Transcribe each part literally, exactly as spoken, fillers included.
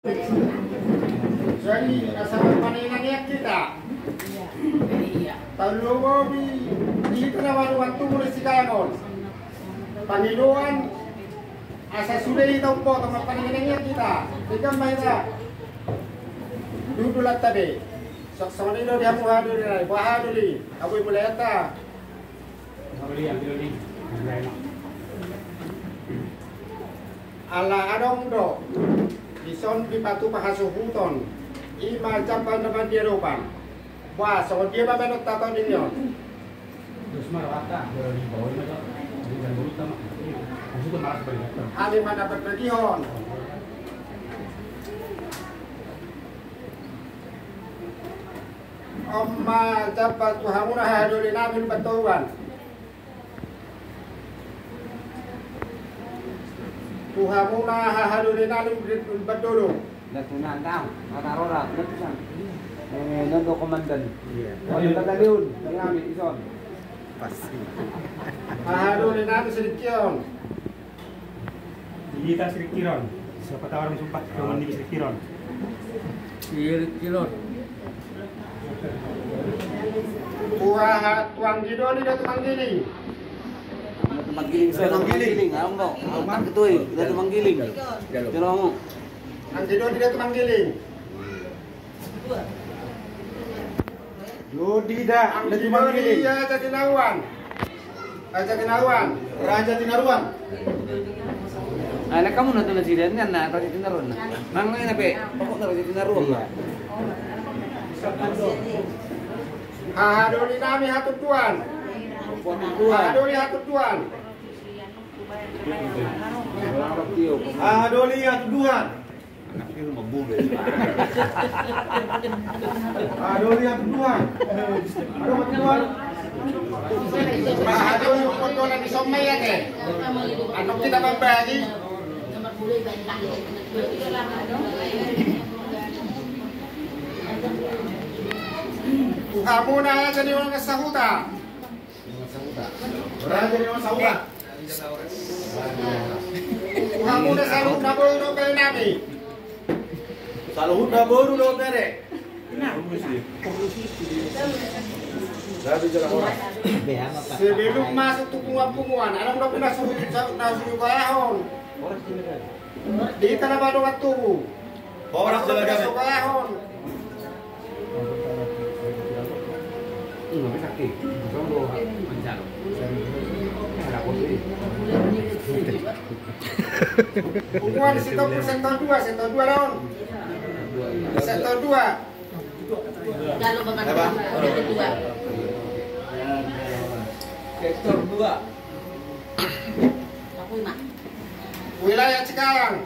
Jadi asa marpanenangian hita. Taulungomi di hita na baru mantubu di siganon. Pangidoan asa sude hita umboto marpanenangian hita. Tinggal ma hita. Duduk latta be. Sok songon i do di hamu hadu di rai. Buah hadu di. Abu ibu leta. Ala adong do dison dipatupa hasuhuton, i ma jamban na mandia dopan. Ba songon dia ma baenon tatoding on. Hami ma na parbagihon. On ma jamban tu hamuna hahadolinami Lumban Toruan. Tu hamuna hahadolinami Lumban Dolok. Nda tu nandang, nda tu rora, nda tu san. Eh, nda tu komandan. Iya. Komandan batalion, di nami, ison. Pasti. Hahadolinami Sirikion. Di hita Sirikiron. Siapa tahu orang sumpah, cuma di Sirikiron. Sirikiron. Tua tuang gidoli da tumanggiling. Tumanggiling, tumanggiling. Tumanggiling, ayo, Mbok. Tumanggiling, da tumanggiling. Jalo. Tuang gidoli da tumanggiling. Dodi da, Raja Tinaruan. Raja Tinaruan. Raja Tinaruan. Anak kamu nonton sini, ini anak Raja Tinaruan. Mang ini pe, pokoknya Raja Tinaruan lah. Hahadolinami Hatuduan. Hahadoli Hatuduan. Hahadoli Hatuduan. Anak ini mau bule. Aduh, lihat Tuhan. Aduh, Tuhan. Aduh, yang foto lagi somai ya, teh. Anak kita membagi. Tuhamuna jadi orang sahuta. Raja ni Saura. Hamuna saluhutna boru dohot berenami. Saluhutna boru dohot bere. Sebelum masuk tu punguan-punguan, adong dope na suruh, na suruh baehon. Di tanah Badongan tubu. Horas jala gabe. Punguan sektor, sektor dua, sektor dua dong. Sektor dua. Sektor dua. Wilayah Cikarang.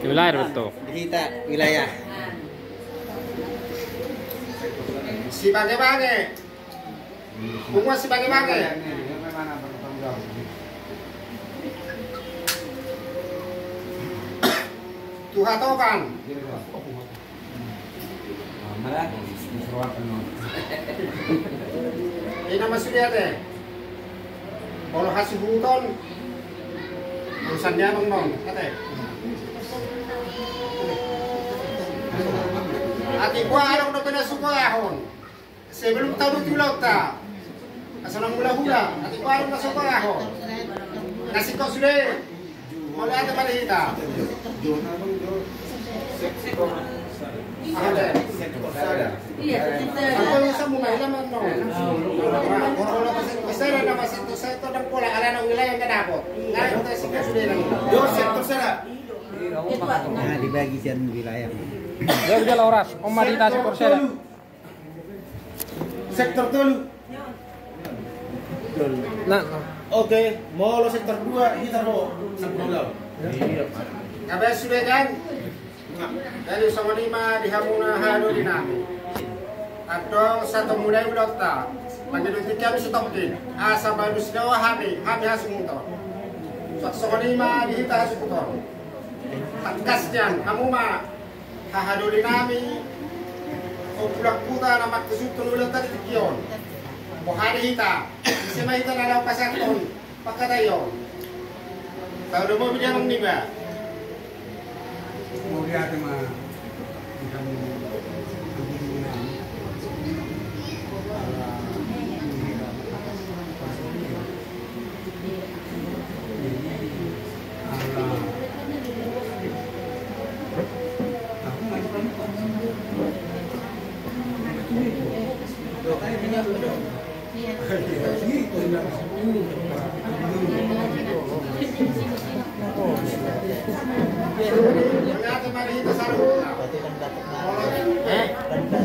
Wilayah betul. Hita wilayah. Sibangebage. Punguan Sibangebage. Tuha Topan. Ina masudia te. Molo hasuhuton. Urusan dia bang non, kate. Atik gua adong dope na suko ahon. Sebelum tahu tu lauta. Asal mula-mula, atik baru masuk ke laho. Nasi kok sudah. Mulai ada pada hita. Ada. Iya, apa yang sama main lama no. Kalau besar ada masih tu saya tu dan pola ada anak wilayah yang dapat. Nah, kita sih sudah. Yo, sektor sana. Nah, dibagi sian wilayah. Ya udah lah, Oras, Om Adita sektor sana. Sektor tolu. Nah, nah. Oke, molo sektor dua, hita do. Iya. Gabe sude kan? Jadi songon i ma di hamuna hahadolinami. Antong sato mulai ulonta. Mangido tingki hami satongkin. Asa baen do sidaoa hami, hami hasuhuton. Songon i ma di hita hasuhuton. Tangkas nian, hamu ma. Hahadolinami, o pulang puta na mangkusuthon ulanta di tingki on. Boha do hita, ise ma hita na laho pasahathon Pakataion. Tahu domo bini amang niba.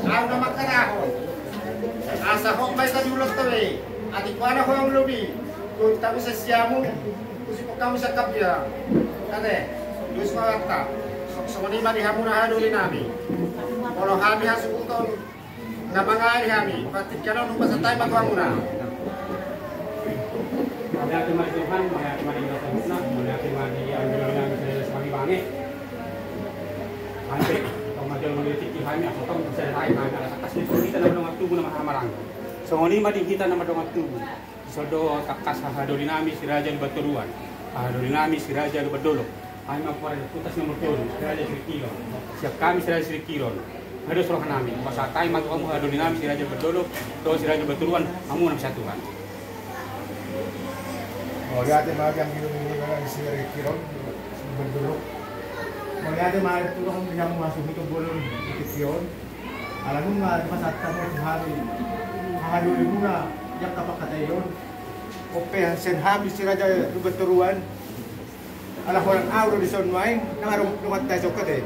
Au na mangkatahon. Asa hot ma hita di ulaonta be. Atik mana ho anggi lobi. Tung tabu sesiamu. Tung sipok hamu sian hambirang. Ate. Dos ma rohanta. Songon i ma di hamuna haha doli nami. Molo hami hasuhuton. Na mangae di hami, partingkian on hupasahat hami ma tu hamuna. Mauliate ma di Tuhan, mauliate ma di Tuhan, mauliate ma di anggi lobi nami sariaga Simangibangi. Ate, tong ma jolo mauliate di hami, asa tong bisa di hami, ala tangkas ni hita na mardongan tubu na marhahamaranggi. Songon i ma di hita na mardongan tubu. Songon do tangkas haha doli nami si Raja Lumban Toruan, haha doli nami si Raja Lumban Dolok. Hami ma parputas nomor tolu, si Raja Sirikkiron. Siap hami si Raja Sirikkiron. Nga dos roha nami, pasahat hami ma tu hamu haha doli nami si Raja Lumban Dolok, dohot si Raja Lumban Toruan, hamu na masa Tuhan. Mauliate ma di anggi lobi nami si Sirikkiron, Lumban Dolok. Mauliate ma di Tuhan di hamu hasuhuton bolon di tingki on. Ala nunga dipasahat hamu tu hami haha doli muna di angka pakataion. Ope sian hami si Raja Lumban Toruan. Ala holan au do dison nuaeng, nunga adong donganta i songkate.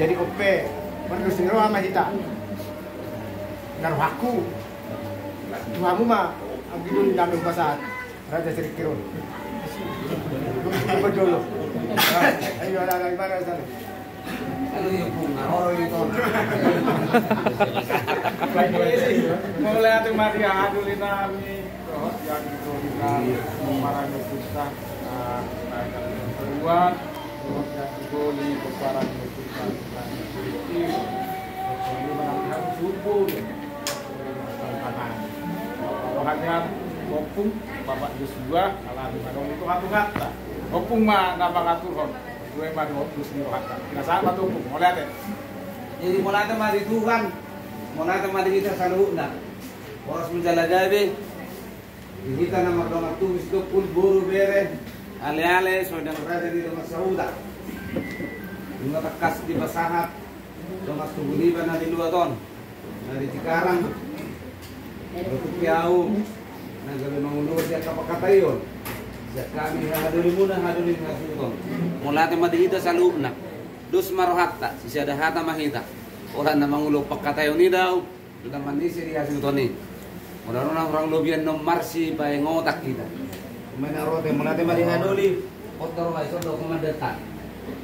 Jadi ope, mardos ni roha ma hita. Na rohangku tu hamu ma anggi doli nami hupasahat. Raja Sirikkiron. Lumban Dolok. Ayo, ala, ala, di mana sana? Mauliate ma di haha doli nami. Dohot di anggi doli nami. Parang kita. Dohot di anggi doli, parang kita. Dohot di anggi doli, parang kita. Rohanian, ompung, Bapak Joshua, alami ma dong itu hatu kata. Ompung ma na mangaturhon, dua ma dong terus di rohata. Kita sama tuh, ompung, mauliate. Jadi mauliate ma di Tuhan, mauliate ma di hita saluhutna. Horas ma jala gabe, di hita na mardongan tubu, sitompul, boru, bere, aleale, songon i nang raja ni dongan sahuta. Nunga tangkas dipasahat dongan tubu niba na di luat on. Na di Cikarang, dohot tu au, na gabe mangulua sian angka pakataion. Sian hami haha doli muna, haha doli hasuhuton. Mauliate ma di hita saluhutna. Dos ma rohanta, sisada hata ma hita. Holan na mangulua pakataion i do au. Hita manise di hasuhuton i. Molo adong na hurang lobian, na marsipaingotan hita. Mauliate ma di haha doli. Oto roha ison do komandan ta.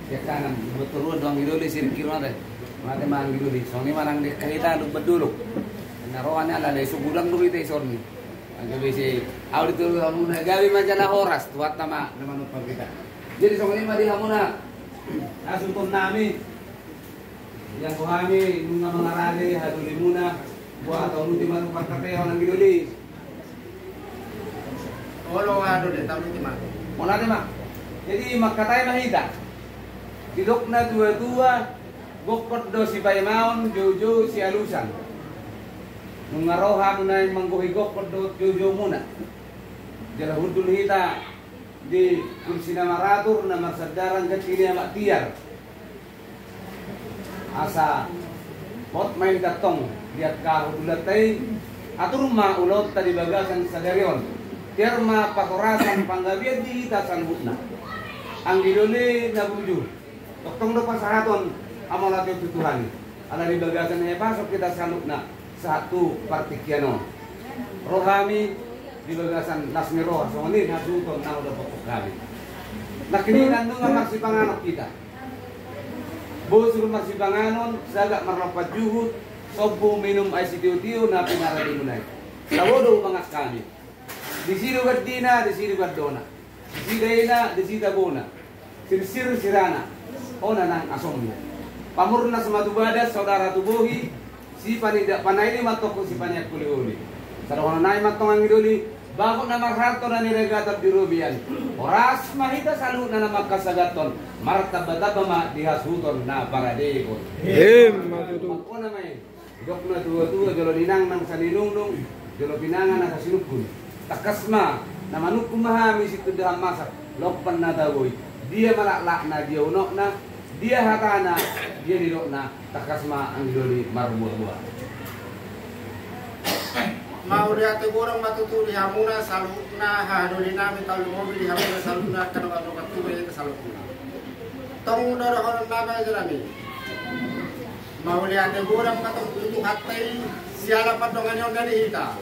Sian kanan, Lumban Toruan do anggi doli, Sirikkiron ate. Mauliate ma anggi doli. Songon i ma nang di angka hita Lumban Dolok. Na roha ni ala ni so godang do hita ison ni. Anggi doli si au di tolu hamuna gabe ma jala horas. Tuhanta ma na manompa hita. Jadi songon i ma di hamuna hasuhuton nami. Ia tu hami nunga mangarade haha doli muna, boha taonuti ma tu parkataion anggi doli. Olo, ado de, taonuti ma. Mauliate ma. Jadi mangkatai ma hita. Didok natuatua, gokhon do sipaimaon, joujou sialusan. Nunga ro hamu naeng manggohi gokhon dohot joujoumuna. Jala hundul hita di kursi na maratur na marsandaran ganti ni amak tiar. Asa hot ma hita tong di angka hundulanta i, atur ma ulaonta di bagasan sadari on. Tiar ma parhorasan panggabean di hita saluhutna. Anggi doli na burju, tongtong do pasahaton mauliate tu Tuhan i. Ala di bagasan na dipasahat hita saluhutna sahat tu partingkian on. Ro hami di bagasan las ni roha songon i hasuhuton na hudapothon hami. Nangkin i nunga marsipanganon hita. Bosur marsipanganon, sagat marlompan juhut, sombu minum ai sitiotio na pinarademuna i. Tabo do humangan hami. Disi do gandina, disi do gandona. Disi daina, disi tabona. Sirsir sirana. Hona nang asommu. Pamurnas ma tu badan, saudara tu bohi. Sipanida panaili ma tongko sipaniak olioli. Sai dohonon nami ma tong anggi doli. Bagot na marhalto na niragaton di robean. Horas ma hita saluhutna na mangkasagathon. Martambatamba ma di hasuhuton na paradeon. Emma tutu. Mangkona ma i. Didok na tuatua, jolo ninangnang asa ninungnung, jolo pinangan asa sinungkun. Tangkas ma, na manungkun ma hami sintua di hamasak, lompan na tabo i. Dia ma laklakna, dia unokna, dia hatana, dia nidokna, tangkas ma anggi doli marbuabua. Mauliate godang ma tutu di hamuna saluhutna, haha doli nami, tarlumobi di hamuna saluhutna, angka dongan tubu i saluhutna. Tong do dohonon nami, raja nami. Mauliate godang ma tutu Tuhanta i, siala pandonganionna di hita.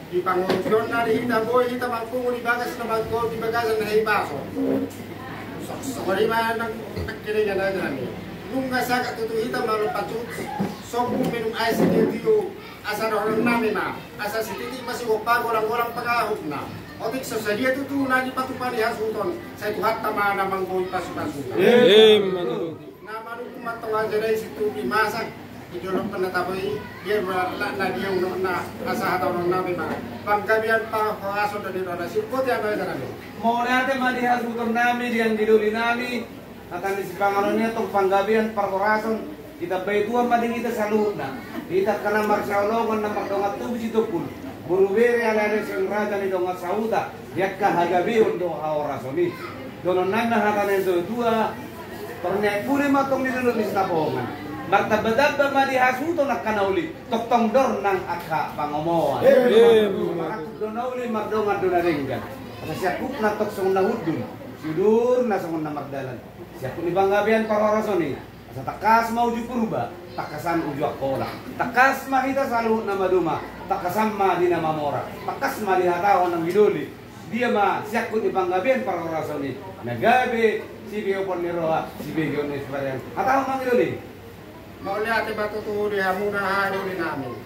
Di pangurupionna di hita, boi hita marpungu di bagas na margout di bagasan na hipaso. Songon i ma nang nangkiningan, raja nami. Nunga sagat tutu hita malo pacut, sombu minum aek sitio-tio, asa dohonon nami ma, asa sititi ma sigompa, golang-golang pangahutna. Otik so sadia tutu na dipatupa ni hasuhuton, sai Tuhanta ma na manggohi pasu-pasuna. Emma tutu. Na manungkun ma tong, raja nami, sintua di masak, di jolo lompan na tabo i, dia ma laklakna, dia unokna, asa hatahonon nami ma. Panggabean parhorason do di rohana, sirupoti ama, raja nami. Mauliate ma di hasuhuton nami, di anggi doli nami. Hata ni sipanganon i antong panggabean parhorason, ditambai Tuhan ma di hita saluhutna. Di hita angka na marsihaholongan, na mardongan tubu sitompul, boru bere, aleale sian raja ni dongan sahuta, di angka hagabeon dohot hahorason i. Dohonon nami ma hata ni natuatua, tor ni aek puli ma antong di dolok ni Sitapongan. Martambatamba ma di hasuhuton angka na uli, tongtong dor nang angka pangomoan. Emma. Marangkup do na uli, mardongan do na denggan. Asa siangkupna antong songon na hundul, siudurna songon na mardalan. Siangkup ni panggabean parhorason i, asa tangkas ma uju Purba, tangkasan uju Angkola. Tangkas ma hita saluhutna maduma, tangkasan ma di na mamora. Tangkas ma dihatahon anggi doli, dia ma siangkup ni panggabean parhorason i. Na gabe sibeopon ni roha, sibegeon ni siparian. Hatahon ma anggi doli. Mauliate ma tutu di hamuna, haha doli nami.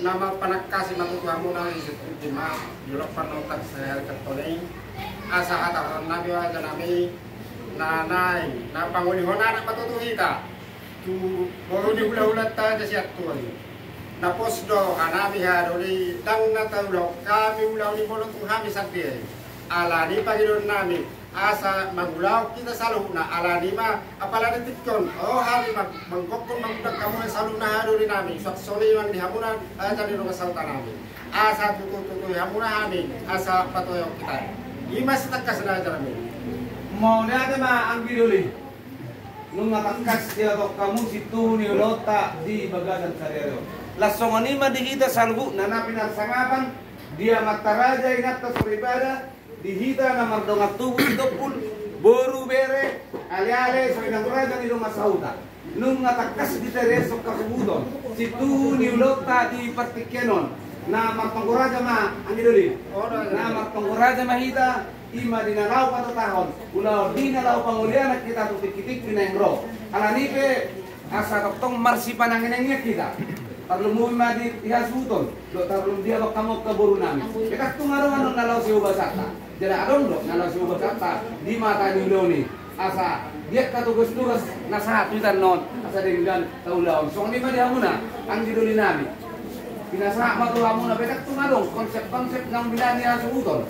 Na marpanangkasi ma tutu hamuna, i sintua di ma, di lompan na tangkas sahali tong i. Asa hatahonon nami, raja nami, na naeng, na pangolihon anak ma tutu hita tu boru ni hula-hulanta Raja Siantuan. Na pos do hanami, haha doli, ndang na taulahon hami ulaon ni bolon tu hami sandiri. Alani i pangidoan nami, asa mangulahon hita saluhutna, alani i ma, apala di tingki on, ro hami mang-, manggokkon mangundang hamuna saluhutna, haha doli nami, suang songon i nang di hamuna, raja ni dongan sahuta nami. Asa tutu-tutu hamuna hami, asa patuduhon hita. I ma sitangkasna, raja nami. Mauliate ma anggi doli. Nunga tangkas dihatahon hamu situtu ni ulaonta di bagasan sadari on. Laos songon i ma di hita saluhutna na pinarsangapan, di amanta raja, inanta soripada, di hita na mardongan tubu sitompul, boru, bere, aleale, songon i nang raja ni dongan sahuta. Nunga tangkas ditariashon hasuhuton situtu ni ulaonta di partingkian on. Na martonggo raja ma, anggi doli. Na martonggo raja ma hita, i ma di na laho patotahon ulaon, di na laho pangolian hita tu tingki-tingki naeng ro. Alani i pe, asa tongtong marsipanangiangian hita. Tarlumobi ma di, di hasuhuton, dohot tarlumobi di angka boru nami. Pe ndang tung adong annon na laho siobasanta. Jala adong do na laho siobasanta di mata ni ulaon i. Asa di angka tugas-tugas na sahat tu hita annon, asa denggan taulahon. Songon i ma di hamuna, anggi doli nami. Pinasahat ma tu hamuna, pe ndang tung adong konsep-konsep naung binahen ni hasuhuton.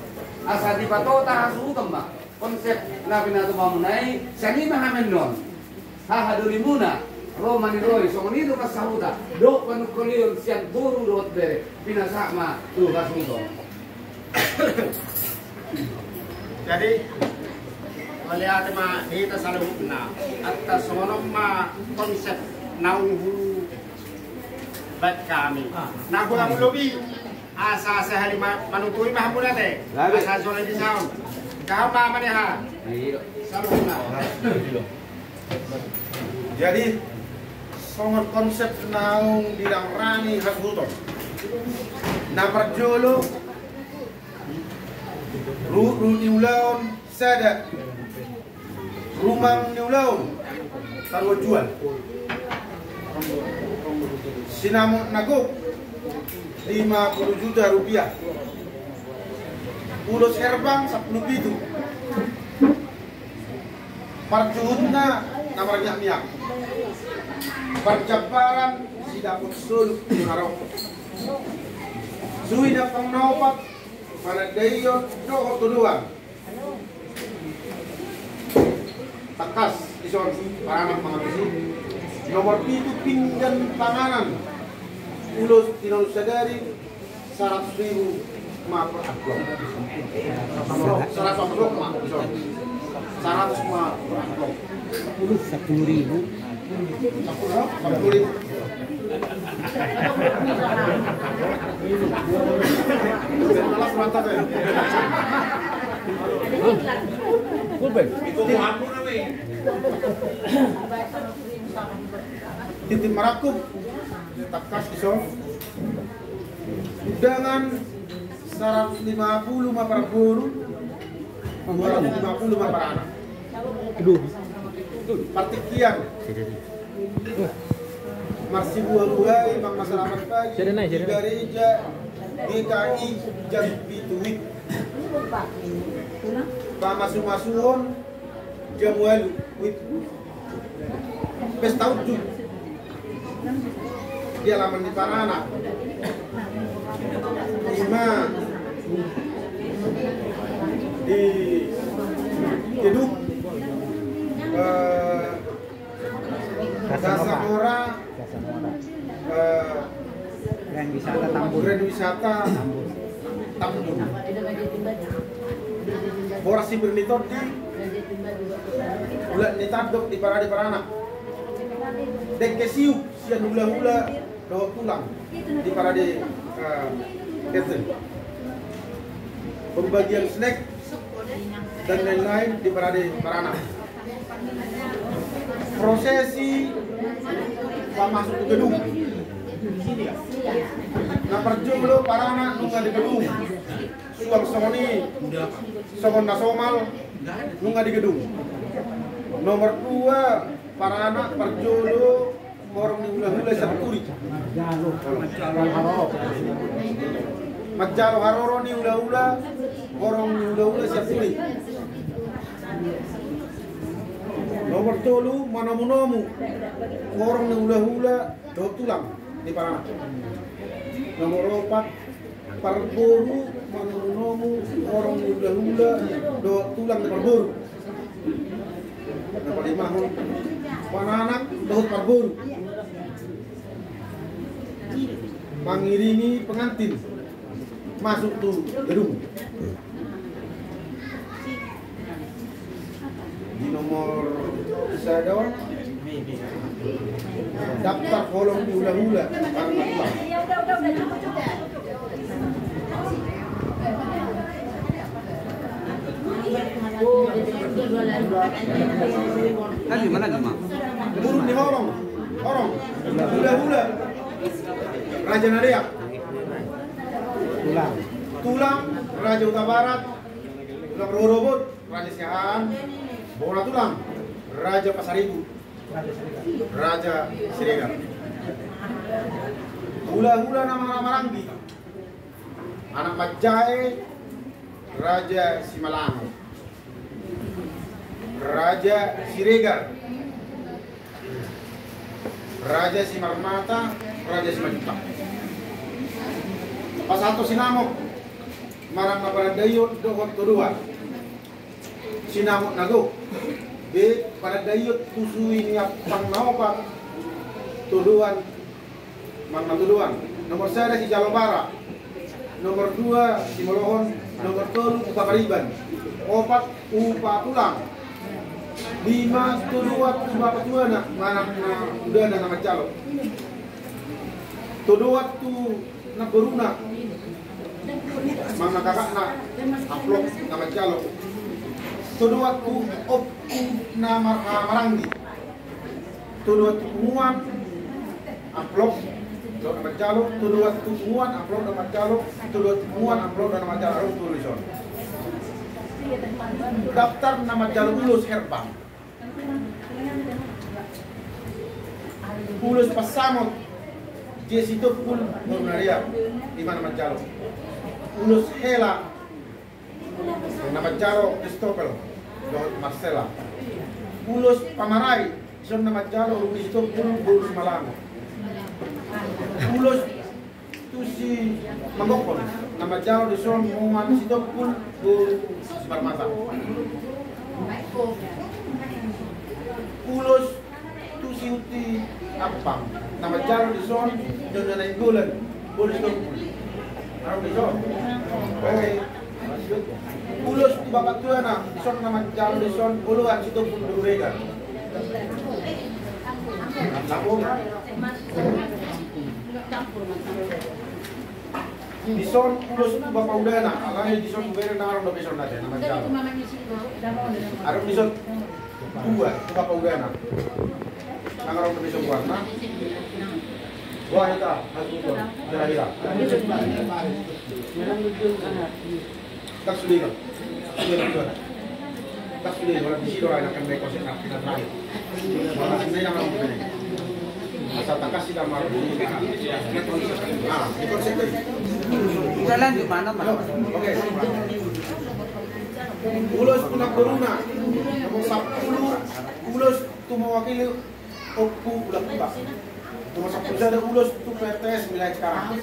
Asa dipatota hasuhuton ma konsep na pinatupa hamuna i, sian i ma hami annon. Haha dolimuna, ro ma ni ro i, songon i do pansamotan dohot panungkulion sian boru dohot bere, pinasahat ma tu hasuhuton. Jadi, mauliate ma di hita saluhutna, atas songon on ma konsep naung hubaen hami. Na hurang lobi, asa sahali ma-, manutui ma hamuna te. Asa jolo disaon. Gabe ma maneha. Saluhutna. Jadi, songon konsep naung dilangrani hasuhuton. Na parjolo, ruhut-ruhut ni ulaon sada, rumang ni ulaon paruan jual. Sinamot na gok lima puluh juta rupiah. Ulos herbang sampulu pitu. Parjuhutna na marmiak-miak. Parjambaran sidapot solu na ro. Suhi na pangnopat Panandaion dohot todoan. Tangkas dison paranak mangabisi. Nomor pitu, pinggan panganan. Ulos tinonun sadari, saratus ribu ma per amplop. Saratus amplop ma dison. Saratus ma per amplop. Ulos sapuluh ribu. Sapuluh, sapuluh ribu. Pulpen. Titi marangkup, tangkas dison. Undangan saratus lima puluh ma per boru, dua ratus lima puluh ma per anak. Partingkian. Marsibuhabuhai, marmasalamat bagi di gareja G K I jam pitu WIB. Pamasumasuon jam ualu WIB. Pesta unjuk di alaman ni paranak. Ima di gedung, eh, Gasamora. Gasamora. Eh, Grand Wisata Tambun. Grand Wisata Tambun. Tambun. Boras sipir ni tondi, ulat ni tandok diparade paranak. Dengke siup sian hulahula dohot tulang diparade, eh, catering. Pembagian snack dan lain-lain diparade paranak. Prosesi pamasuk tu gedung. Na parjolo paranak nunga di gedung. Suang songon i, songon na somal, nunga di gedung. Nomor dua, paranak parjolo horong ni hulahula sian pudi. Manjalo haroro ni hulahula, horong ni hulahula sian pudi. Nomor tolu, manomunomu horong ni hulahula dohot tulang ni paranak. Nomor opat, parboru manomunomu horong ni hulahula dohot tulang ni parboru. Na palimahon, paranak dohot parboru mangiringi pengantin masuk tu gedung. Di nomor sada on, daftar horong ni hulahula. Lagi ma, lagi ma. Burung ni horong, horong. Hulahula. Raja Nareak. Tulang. Tulang, Raja Hutabarat. Tulang rorobot. Raja Siahaan, Bona Tulang, Raja Pasaribu, Raja Siregar. Hulahula na marhahamaranggi, anak manjae, Raja Simalango, Raja Siregar, Raja Simarmata, Raja Simanjuntak. Pasahat tu sinamot, manang na panandaion dohot todoan. Sinamot na gok. Be, panandaion tu suhi ni ampang na opat. Todoan, manang na todoan. Nomor sada Sijalo Bara. Nomor dua Simolohon. Nomor tolu Upa Pariban. Opat Upa Tulang. Lima todoan tu bapa tuana, manang na udana na manjalo. Todoan tu namboruna, manang na kakakna, amplop na manjalo. Todoan tu ompu na marhahamaranggi. Todoan tu punguan, amplop dohot na manjalo. Todoan tu punguan, amplop dohot na manjalo. Todoan tu punguan, amplop dohot na manjalo. Adong tolu dison. Daftar na manjalo ulos herbang. Ulos pansamot, Jesi Tompul, boru Nareak, ima na manjalo. Ulos hela, na manjalo Kristopel dohot Marsela. Ulos pamarai, dison na manjalo Rudi Sitompul, boru Simalango. Ulos Tusi Manggokhon na manjalo dison Muan Sitompul boru Siparmata. Ulos Tusi Uti Ampang na manjalo dison Nyonya Nainggolan boru Sitompul. Adong dison. Oke. Ulos tu bapak tuana dison na manjalo dison Oloan Sitompul boru Regar. Lapo. Dison ulos tu bapak udana, alai dison bere na adong dope dison na manjalo. Adong dison dua tu bapak udana. Na adong dope dison warna. Wah, eta, harus betul. Kira-kira. Kan sude, kan? Sude, kan? Kan sude, wala di sini orang akan naik konsep, nah, kita terakhir. Wala sini yang orang ini. Asal tangkas kita marah. Ah, di konsep tadi. Jalan di mana, mana? Oke. Ulos tu namboruna. Nomor sepuluh. Ulos tu mewakili Ompu Ulakuta. Nomor sepuluh sada ulos tu P R T S wilayah Cikarang.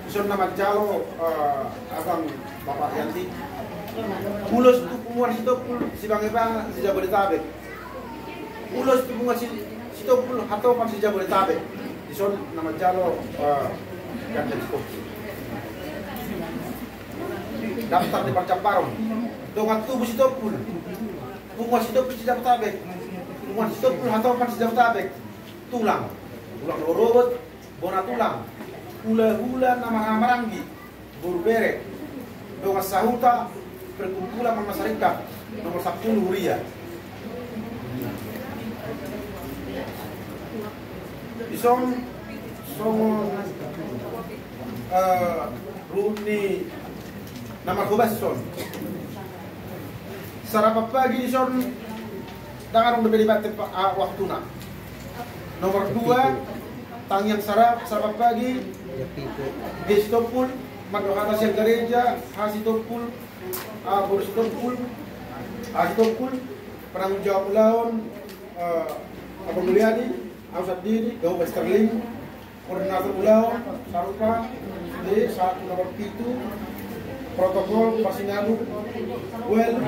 Dison na manjalo, eh, abang Bapak Yanti. Ulos tu punguan Sitompul, Sibangebanga, se-Jabodetabek. Ulos tu punguan Si-, Sitompul, Hatopan, se-Jabodetabek. Dison na manjalo, eh, Ganjar Sitompul. Daftar di parjambaron. Dongan tubu Sitompul. Punguan Sitompul, se-Jabodetabek. Punguan Sitompul, Hatopan, se-Jabodetabek. Tulang. Tulang rorobot, bona tulang. Hulahula na marhahamaranggi. Boru bere. Dongan sahuta, perkumpulan Mamasaringkat. Nomor sepuluh huria. Dison songon, eh, ruhut ni na marhobashon. Sarapan pagi dison, ndang adong dope dibahen tempat, ah, waktuna. Nomor dua, tangiang sara-, sarapan pagi, Sitompul, mandok hata sian gareja, haha Sitompul, ah, boru Sitompul, haha Sitompul, penanggung jawab ulaon, eh, Abang Mulyadi, au sandiri, dohot Bang Sterling, koordinator ulaon, sarupa, di satu nomor pitu, protokol, pasinabung, ualu,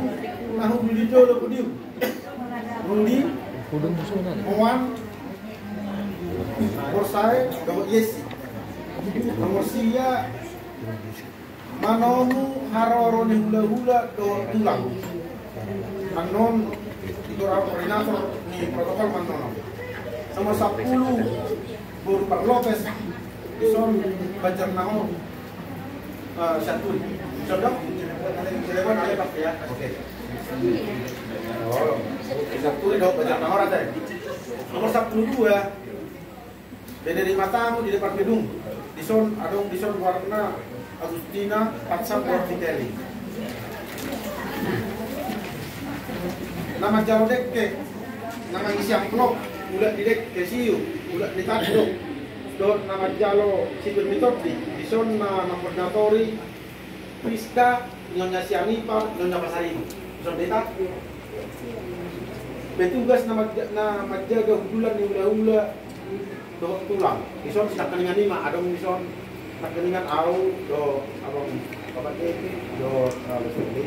na hundul di jolo podium. Rudi, Moan, Borsae, dohot Yesi. Nomor sia, manomu haroro ni hulahula dohot tulang. Annon, itu adalah koordinator ni protokol manono. Nomor sepuluh, boru Parlopes, dison Banjarnahor, eh, Sianturi. Dison dok? Cirebon, ada dok ya? Oke. Oh, Sianturi dok, Banjarnahor ada ya? Nomor sepuluh dua, Bene ni matamu di depan gedung. Dison, adong dison warna Agustina, Pansam, dohot Vitelli. Na manjalo dekke, na mangisi amplop, mulak ni dekke, siu, mulak ni tandok. Dohot na manjalo sipir ni tondi, dison na mangkoordinatori, Priska, Nyonya Sianipar, Nyonya Pasaribu. Dison beta. Petugas na manj-, na manjaga hundulan ni hulahula dohot tulang. Dison sinangkaningan i ma, adong dison sinangkaningan au, dohot abang Bapak Devi, dohot, eh, Bos Devi.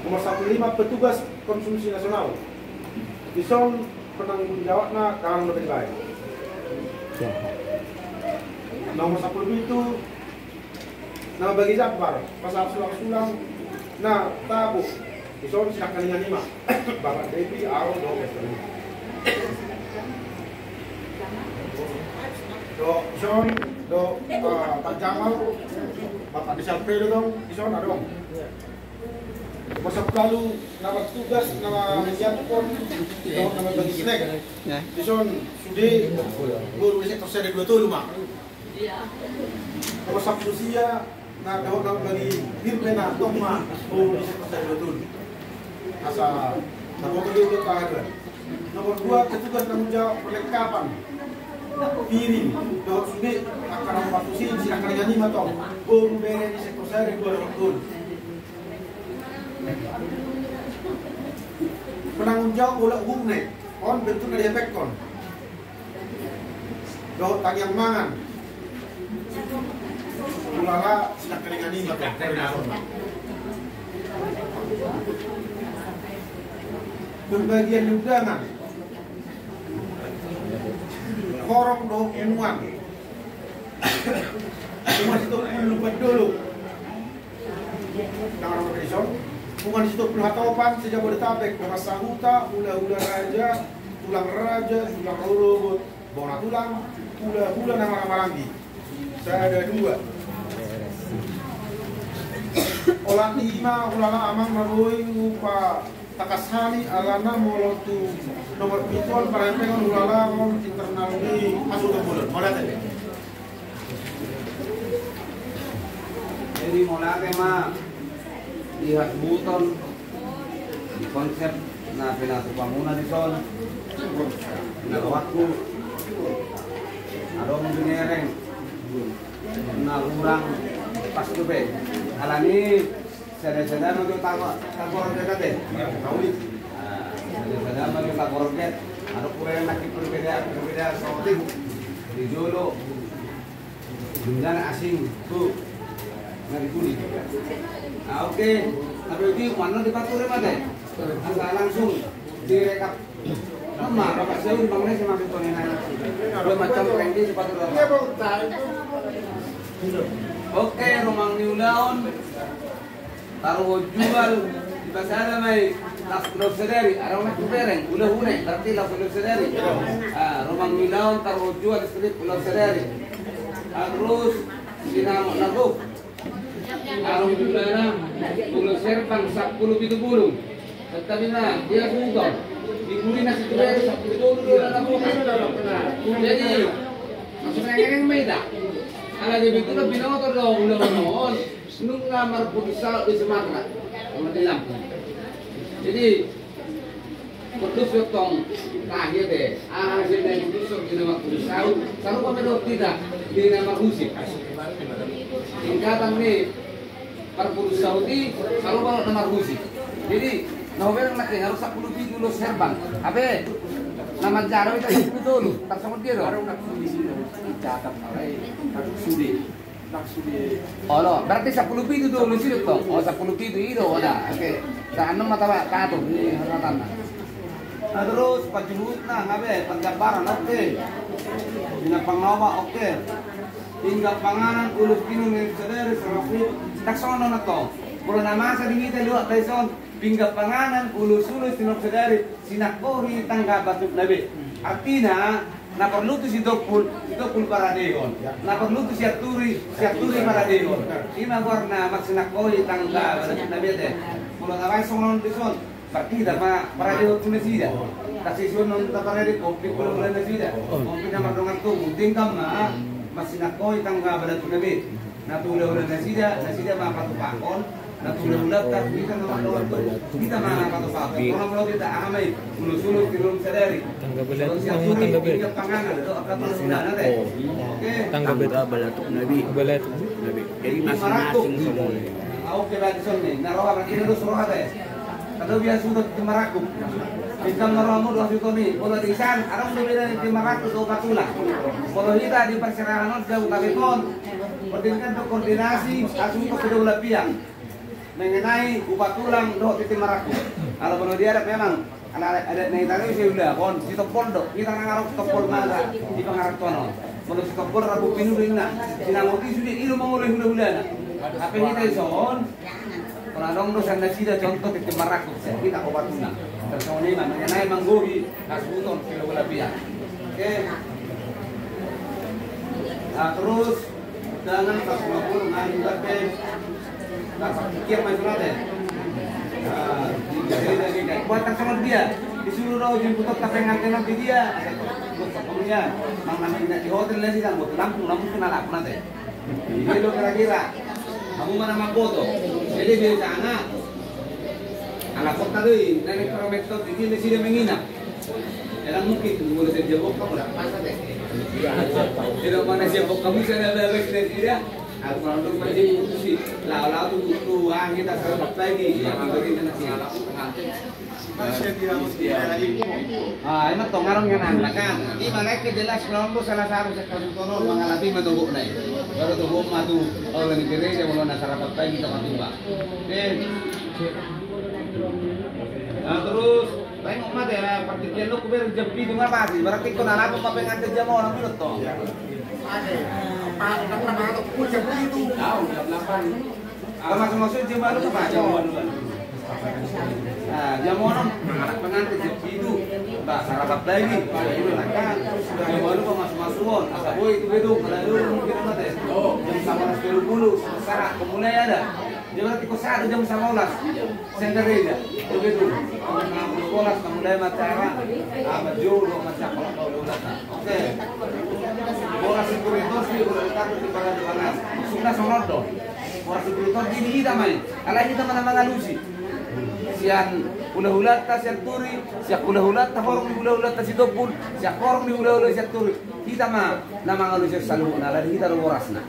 Nomor sepuluh lima, petugas konsumsi nasional. Dison penanggung jawabna dalam lebih baik. Nomor sepuluh pitu, na mambagi jambar, pasahat sulang-sulang, na tabo, dison sinangkaningan i ma, Bapak Devi, au, dohot Bos Devi. Dohot, dison, dohot, eh, Pak Jamal, Bapak Desa Alfredo dong, dison adong. Nomor sepuluh ualu, na bertugas, na menyiapkan, dohot na mambagi snack. Ya. Dison sude, boru di sektor sada dua tolu ma. Nomor sepuluh sia, na dohot na mambagi bir pe na tong ma, boru di sektor sada dua tolu. Asa, na pokok dia udah tahu. Nomor dua, petugas tanggung jawab perlengkapan. Piring, dohot sude, angka na batu sin, sinangkaningan i ma tong. Boru bere di sektor sada dua dohot tolu. Penanggung jawab bola uhumne, on bentukna diapekkon. Dohot tangiang mangan. Hulala sinangkaningan i ma tu. Pembagian undangan. Horong dohot punguan. Punguan Sitompul Lumban Dolok. Punguan Sitompul Hatopan se-Jabodetabek, dongan sahuta, hulahula raja, tulang raja, tulang rorobot, bona tulang, hulahula na marhahamaranggi. Sada dua. Olat ni i ma hulala amang na boi hupa- tangkas hami alana molo tu nomor pitu on parhempengon hulala on internal ni hasuhuton bolon. Mauliate. Jadi mauliate ma di hasuhuton di konsep na pinatupa muna dison. Na rohangku adong binereng na hurang pas dope alani. Sada-sada ma jo tanggo, tanggo roget ate. Sada-sada ma jo tanggo roget. Adong hurang na perbedaan, perbedaan saotik di jolo. Jumlah asing tu na di pudi. Ah, oke. Tapi itu mana di pature mate. Asal langsung direkap. Nama, Bapak Seun, Bang Nesi, Mas Tony, nana. Dua macam branding sepatu doang. Oke, rumang ni ulaon. Taruhon jual di pasar mai. Laos ulaon sadari, adong na tu bereng, ulaon hune, berarti laos ulaon sadari. Ah, rumang ni ulaon, taruhon jual, strip, ulaon sadari. Ah, terus, sinamot na gok. Adong jumlahna, ulaon serbang sampulu pitu bulung. Tetapi na, dia sudah. Di pudi na siture sampulu tolu do na buka. Jadi, maksudna ngereng ma hita. Ala jadi tu na binoto do ulaon on. Nunga marputus saut di Sumatera. Sama di Lampung. Jadi, putus do tong. Nah, iya deh. Ah, jadi putus saut di nama putus saut. Sarupa ma dohot hita di nama husip. Tingkatan ni marputus saut i, sarupa nama husip. Jadi, na hubereng na ke harus sampulu pitu ulaon serbang. Ape? Na manjalo hita sampulu tolu. Tarsongon dia do. Catat, alai, sude. Olo, berarti sampulu pitu do, lu sidok tong. Oh, sampulu pitu i do, oda. Oke. Sa anu mata ba, tato. Ini haratanna. Nah, terus pajuhutna, ngabe, panggambaran, oke. Bina pangawa, oke. Pinggan panganan, ulos tinun, sadari, serafi. Tak sono na tong. Molo na masa di hita, dua, taison. Pinggan panganan, ulos-ulos, tinun, sadari. Sinangkohi tangga batukna be. Artina, na porlu tu Sitompul, Sitompul paradehon. Na porlu tu Sianturi, Sianturi paradehon. Ima goarna marsinangkohi tangga batukna be te. Molo tabaen songon on dison, berarti hita ma paradehon tu nasida. Tarsongon on taparade, komplit hulahula nasida. Komplit na mardongan tubu, tinggal ma marsinangkohi tangga batukna be. Na tu hulahula nasida, nasida ma patupahon. Na tu hulahula, hita ma patupahon. Hita ma patupahon. Tangga balatuk. Tangga balatuk. Tangga balatuk. Oke. Tangga balatuk. Nabi. Balatuk. Nabi. Jadi masing-masing semuanya. Oke, berarti songon i. Na roha berarti na dos roha te. Kada biasa sudah di Marrakup. Bintang na roha mu dos itu nih. Kalau di sana, ada udah beda di Marrakup, do Patula. Kalau hita di perserahan, jauh kami pon. Penting kan koordinasi, asal untuk kedua belah pihak. Mengenai Upa Tulang dohot Tintin Marrakup. Ala molo di adat memang, ala adat na i tadi, sai ulaon Sitompul do. Hita nunga ro Sitompul ma di pangarantoan on. Molo Sitompul Rabu Pinudo inna. Sinamot i sude, i do mangoloi hulahulana. Hape hita dison, molo adong do sian nasida contoh Tintin Marrakup, sian hita Upa Tulang. Tarsongon i ma, mengenai manggohi hasuhuton kedua belah pihak. Oke. Nah, terus, undangan empat puluh, nah, juga, oke. Nah, kian maju nanti. Nah, jadi, jadi, jadi. Buat tarsongon dia, disuruh do jemput pengantin nanti dia. Buat tarsongon dia, mang nami di hotel lagi, kan, buat lampu, lampu kena lampu nanti. Ini lo kira-kira, kamu mana mamboto? Jadi biasana, ala kota do i, na ni prometo, ini dia menginap. Era mungkin tu boleh saja bokap, udah pas deh. Tidak mana siapa kamu, saya ada beres dia. Aku lalu pergi, si, lalu, lalu, tu, tu, ah, kita selamat pagi. Ya, kita selamat pagi. Ah, ima tong arong nian, kan? Ima naik ke jelas, kalau salah satu sekali tolong mengalami mendogok naik. Baru tu gua matu, kalau di gereja, kalau nasa rapat pagi, kita mati, Pak. Eh. Nah, terus, tengok mate, nah, pertikian lu kuber jam pitu ngapa sih? Berarti kau nalapa apa yang ada jam orang dulu, tong? Tahu, jam delapan. Kalau masuk-masuk jam baru tuh, Pak, jam dua. Nah, jam enam, anak pengantin jam pitu. Bah, sarapan lagi. Jam baru, Pak, masuk-masuk. Asal boy itu gedung, kalau dulu mungkin mate. Jam sama tiga puluh, sekarang mulai ada. Dia berarti kau satu jam sama ulas. Sendiri aja. Begitu. Ulas, mulai acara. Ah, baju, dua macam, kalau kau ulas. Oke. Boras itu, itu sih, udah ditaruh di mana, di mana. Sudah sono dong. Boras itu, itu di, di damai. Kalau kita mana mangalusi. Sian hula-hulata, sian turi, sian hula-hulata, horong di hula-hulata, si topul, sian horong di hula-hula, sian turi. Kita ma, na mangalusi saluhutna, lari kita do borasna.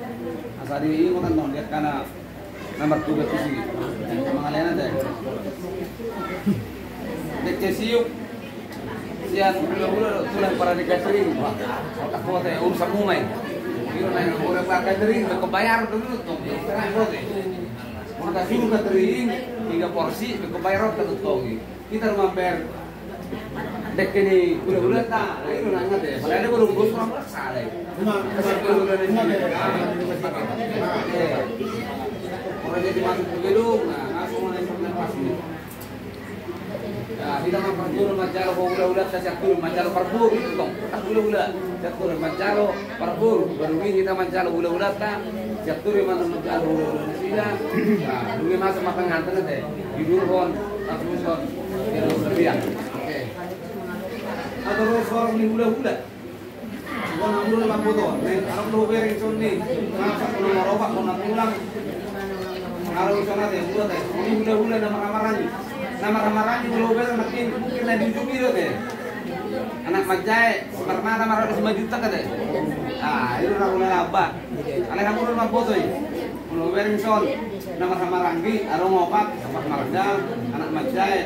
Asal di, ini kan dong, dia karena Nomor dua tusi, mangalena deh. Dek siuk. Sian hula-hula tulang para di catering. Wah, otak kuat ya, urusan mumai. Iro nai, urusan para catering, kau bayar dulu, tong. Tengah kuat ya. Mau kasih catering, tiga porsi, kau bayar, tong. Kita rumah ber. Dek ini hula-hulata, nah, itu nanya deh. Padahal dia baru bos, orang paksa deh. Orang jadi masuk ke gedung, nah, langsung mulai sampai pas ini. Nah, kita mah parboru manjalo hula-hulata, siap dulu manjalo parboru itu, tong. Tak hula-hula, siap dulu manjalo parboru, baru ini kita manjalo hula-hulata, siap dulu manjalo hula-hula nasida. Nah, dulu masuk makan nganten deh. Di Durhon, Takluson, di Durhon. Oke. Atau horong ni hula-hula. Gua nang hula lampu to, nih, kalau lu bereng son nih, masa kena maropak, kena tulang. Kalau di sana deh, gua deh, ini hula-hula nama ramarangi. Nama ramarangi, hula bereng makin, mungkin na di ujung itu deh. Anak manjae, pernah nama ratus lima juta kata. Ah, itu orang hula laba. Alai hamu do mamboto i. Molo bereng son, na marhamaranggi, adong opat, opat marga, anak manjae,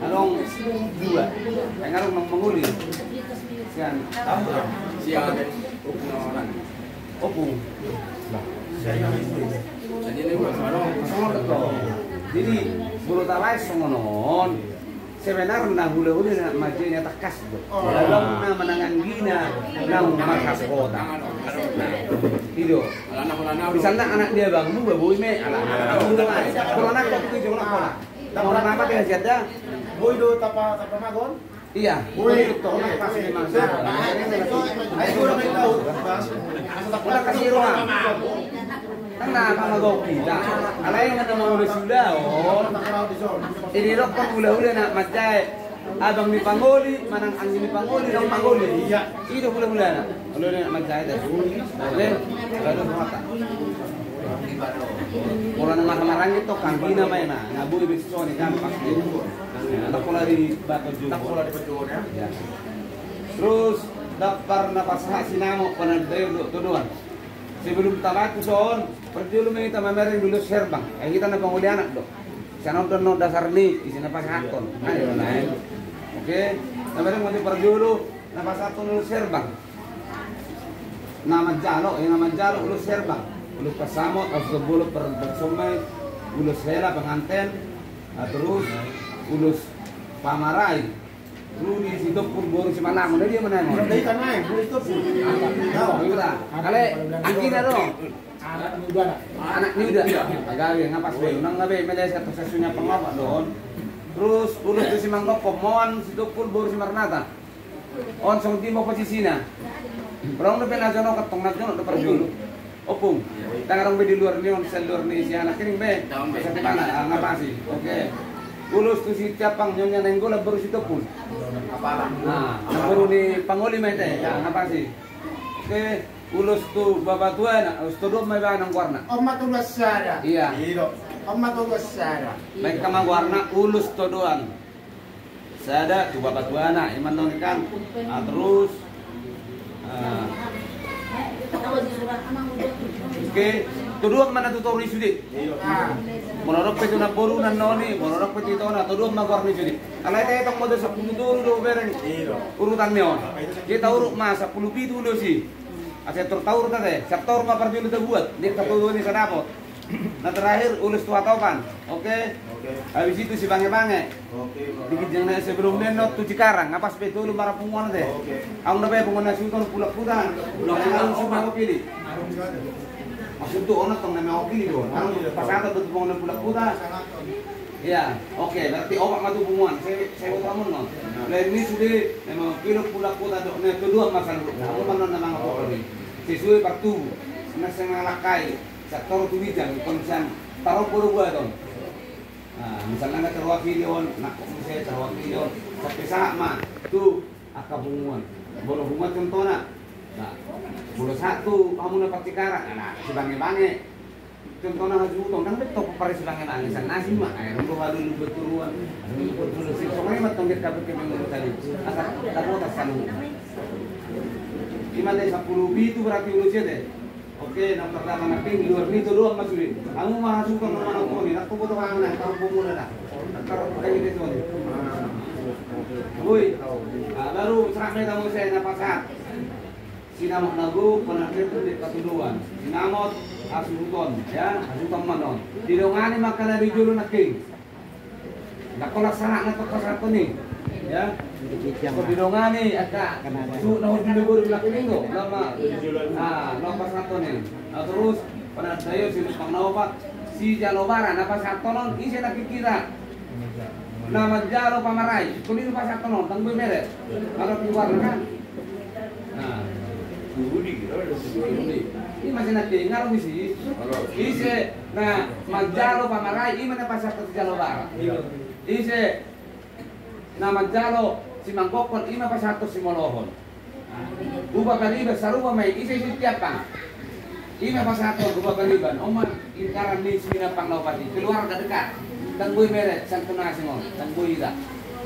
adong dua. Yang adong nang mangoli. Sian. Sian. Opung. Jadi, molo tabaen songon on. Sebenarna hula-hula na manjae na tangkas do. Adong na manang anggina na marhas kota. I do. Misalna anak ni abangmu, ba boi ma i, ala, ala, ala, ala. Pola nangkok tu, jong nangkok. Pola nangkok tu, jada. Boi do tapa, tapa magon? Iya. Boi do, tapa magon. Pola kasih ruang. Kan na, kan na gok hita. Alai na, na mangoloi suda, oh. Ini rokon hula-hula na manjae. Abang ni pangoli, manang anggi ni pangoli, dong pangoli. Iya. I do hula-hula na. Hula-hula na manjae deh. Oke. Lalu mata. Orang na marhamaranggi to, kan, anggina ma i na. Na boi besi soni kan, pasti. Nah, tak pola di batu juga. Tak pola di batu juga, ya. Ya. Terus, dapar na pasahat sinamot, pernah dari do, to doan. Sebelum tabaen tu son, parjolo ma hita mamereng di ulos herbang. Eh, hita na pangoli anak do. Sian on do dasar ni, isi na pasahathon. Nah, iya, nah, iya. Oke, na mereng ma di parjolo, na pasahathon ulos herbang. Na manjalo, eh, na manjalo ulos herbang. Ulos pasamot, ulos bolon, per-, persomai, ulos hela, penganten, nah, terus ulos pamarai. Rudi Sitompul boru Simanangun, dia mana? Iya, dia kan naik, Rudi Sitompul. Tahu. Alai, anggina do. Anak ni uda. Anak ni uda. Agak dia ngapa sih? Unang ngabe, mele satu sasunya pengawak don. Terus, ulos tu Simangkok, Komoan, Sitompul boru Simarnata. On song timo posisina. Rong do pe na jonok, tong na jonok do parjolo. Opung, tang adong be di luar ni on, sian luar ni si anak ini be. Bisa di mana? Ah, ngapasi. Oke. Ulos tu si Capang, Nyonya Nainggolan boru Sitompul. Nah, na boru ni pangoli ma i te. Ah, ngapasi. Oke. Ulos tu bapa tuana, ulos tu dua ma i ba nang goarna. Oma tu ulos sada. Iya. Iya. Oma tu ulos sada. Baik kama goarna, ulos tu doan. Sada tu bapa tuana, ima non kan. Ah, terus, ah, Oke, todoan ma na tu toru i sude. Molo adong pe tu namboru na on i, molo adong pe tu itona, todoan ma goar ni sude. Alai taetong ma do sampulu tolu do bereng urutan ni on. Jadi tauruk ma sampulu pitu ulos i. Asa tor tauruk ate, siap tauruk ma parjolo tabuat. Dia satu dua ni sadapot. Na terakhir ulos tu hatopan. Oke. Habis itu si bange-bange. Di ginjang na sebelum menot tu Cikarang, nga pas pe tolu marpunguan ate. Aung na pe punguan na suton pulak huta. Punguan na suton pili. Maksud tu onot tong na mewakili do. Aung pasahaton do tu punguan na pulak huta. Iya, oke, berarti opat ma tu punguan. Saya saya buat ramun no. Lain ni sude memang pilok pulak huta do. Na kedua masalah. Namun mana nama ngapokon ni. Sesuai partubu. Na sengalakai. Sator tu bijang kon sian tarombo do buaton. Nah, misalna nga terwakili on, nangkok muse terwakili on, sampe sahat ma tu angka punguan. Molo punguan contohna. Nah, molo sahat tu hamu na par Cikarang, nah, si bange-bange. Contohna hasuhuton, kan betul pare si bange-bange, san nasi ma, eh, rumbo halu lu beturuan, halu lu beturuan, si songai ma tong dia kabut ke mengurus tadi. Asa, tak botas salu. Ima te sampulu pitu berarti ulos i ate. Oke, na pertama na ping luar ni todoan ma sude. Hamu ma hasuhuton na manongkoni, nangkok boto hamu na, tarombo muna da. Tarombo kai de soni. Woi, ah, baru serak meta muse na pasahat. Sinamot na gok, panarget tu dek patuduan. Sinamot hasuhuton, ya, hasuhuton ma on. Didongani ma angka na di jolo nangkin. Ndang holan sahat na tong pasahaton i. Ya. Didongani angka suhut na hot di lubur belakang i do. Lama. Ah, lama pasahaton i. Nah, terus panarget si Lukman na opat, si jalo bara na pasahaton on, ise na kikira. Na manjalo pamarai, tuli na pasahaton on, ndang boi meret. Maro keluar kan. Nah. Ima si na dengar misi. Ise na manjalo pamarai, ima na pasahaton si jalo bara. Ise na manjalo simanggokhon, ima pasahaton simolohon. Rupa pariban sarupa ma i, ise si Tiampang. Ima pasahaton rupa pariban, on ma lingkaran ni Simanjuntak na opat i, keluarga dekat. Ndang boi meret, santonasi on, ndang boi ida.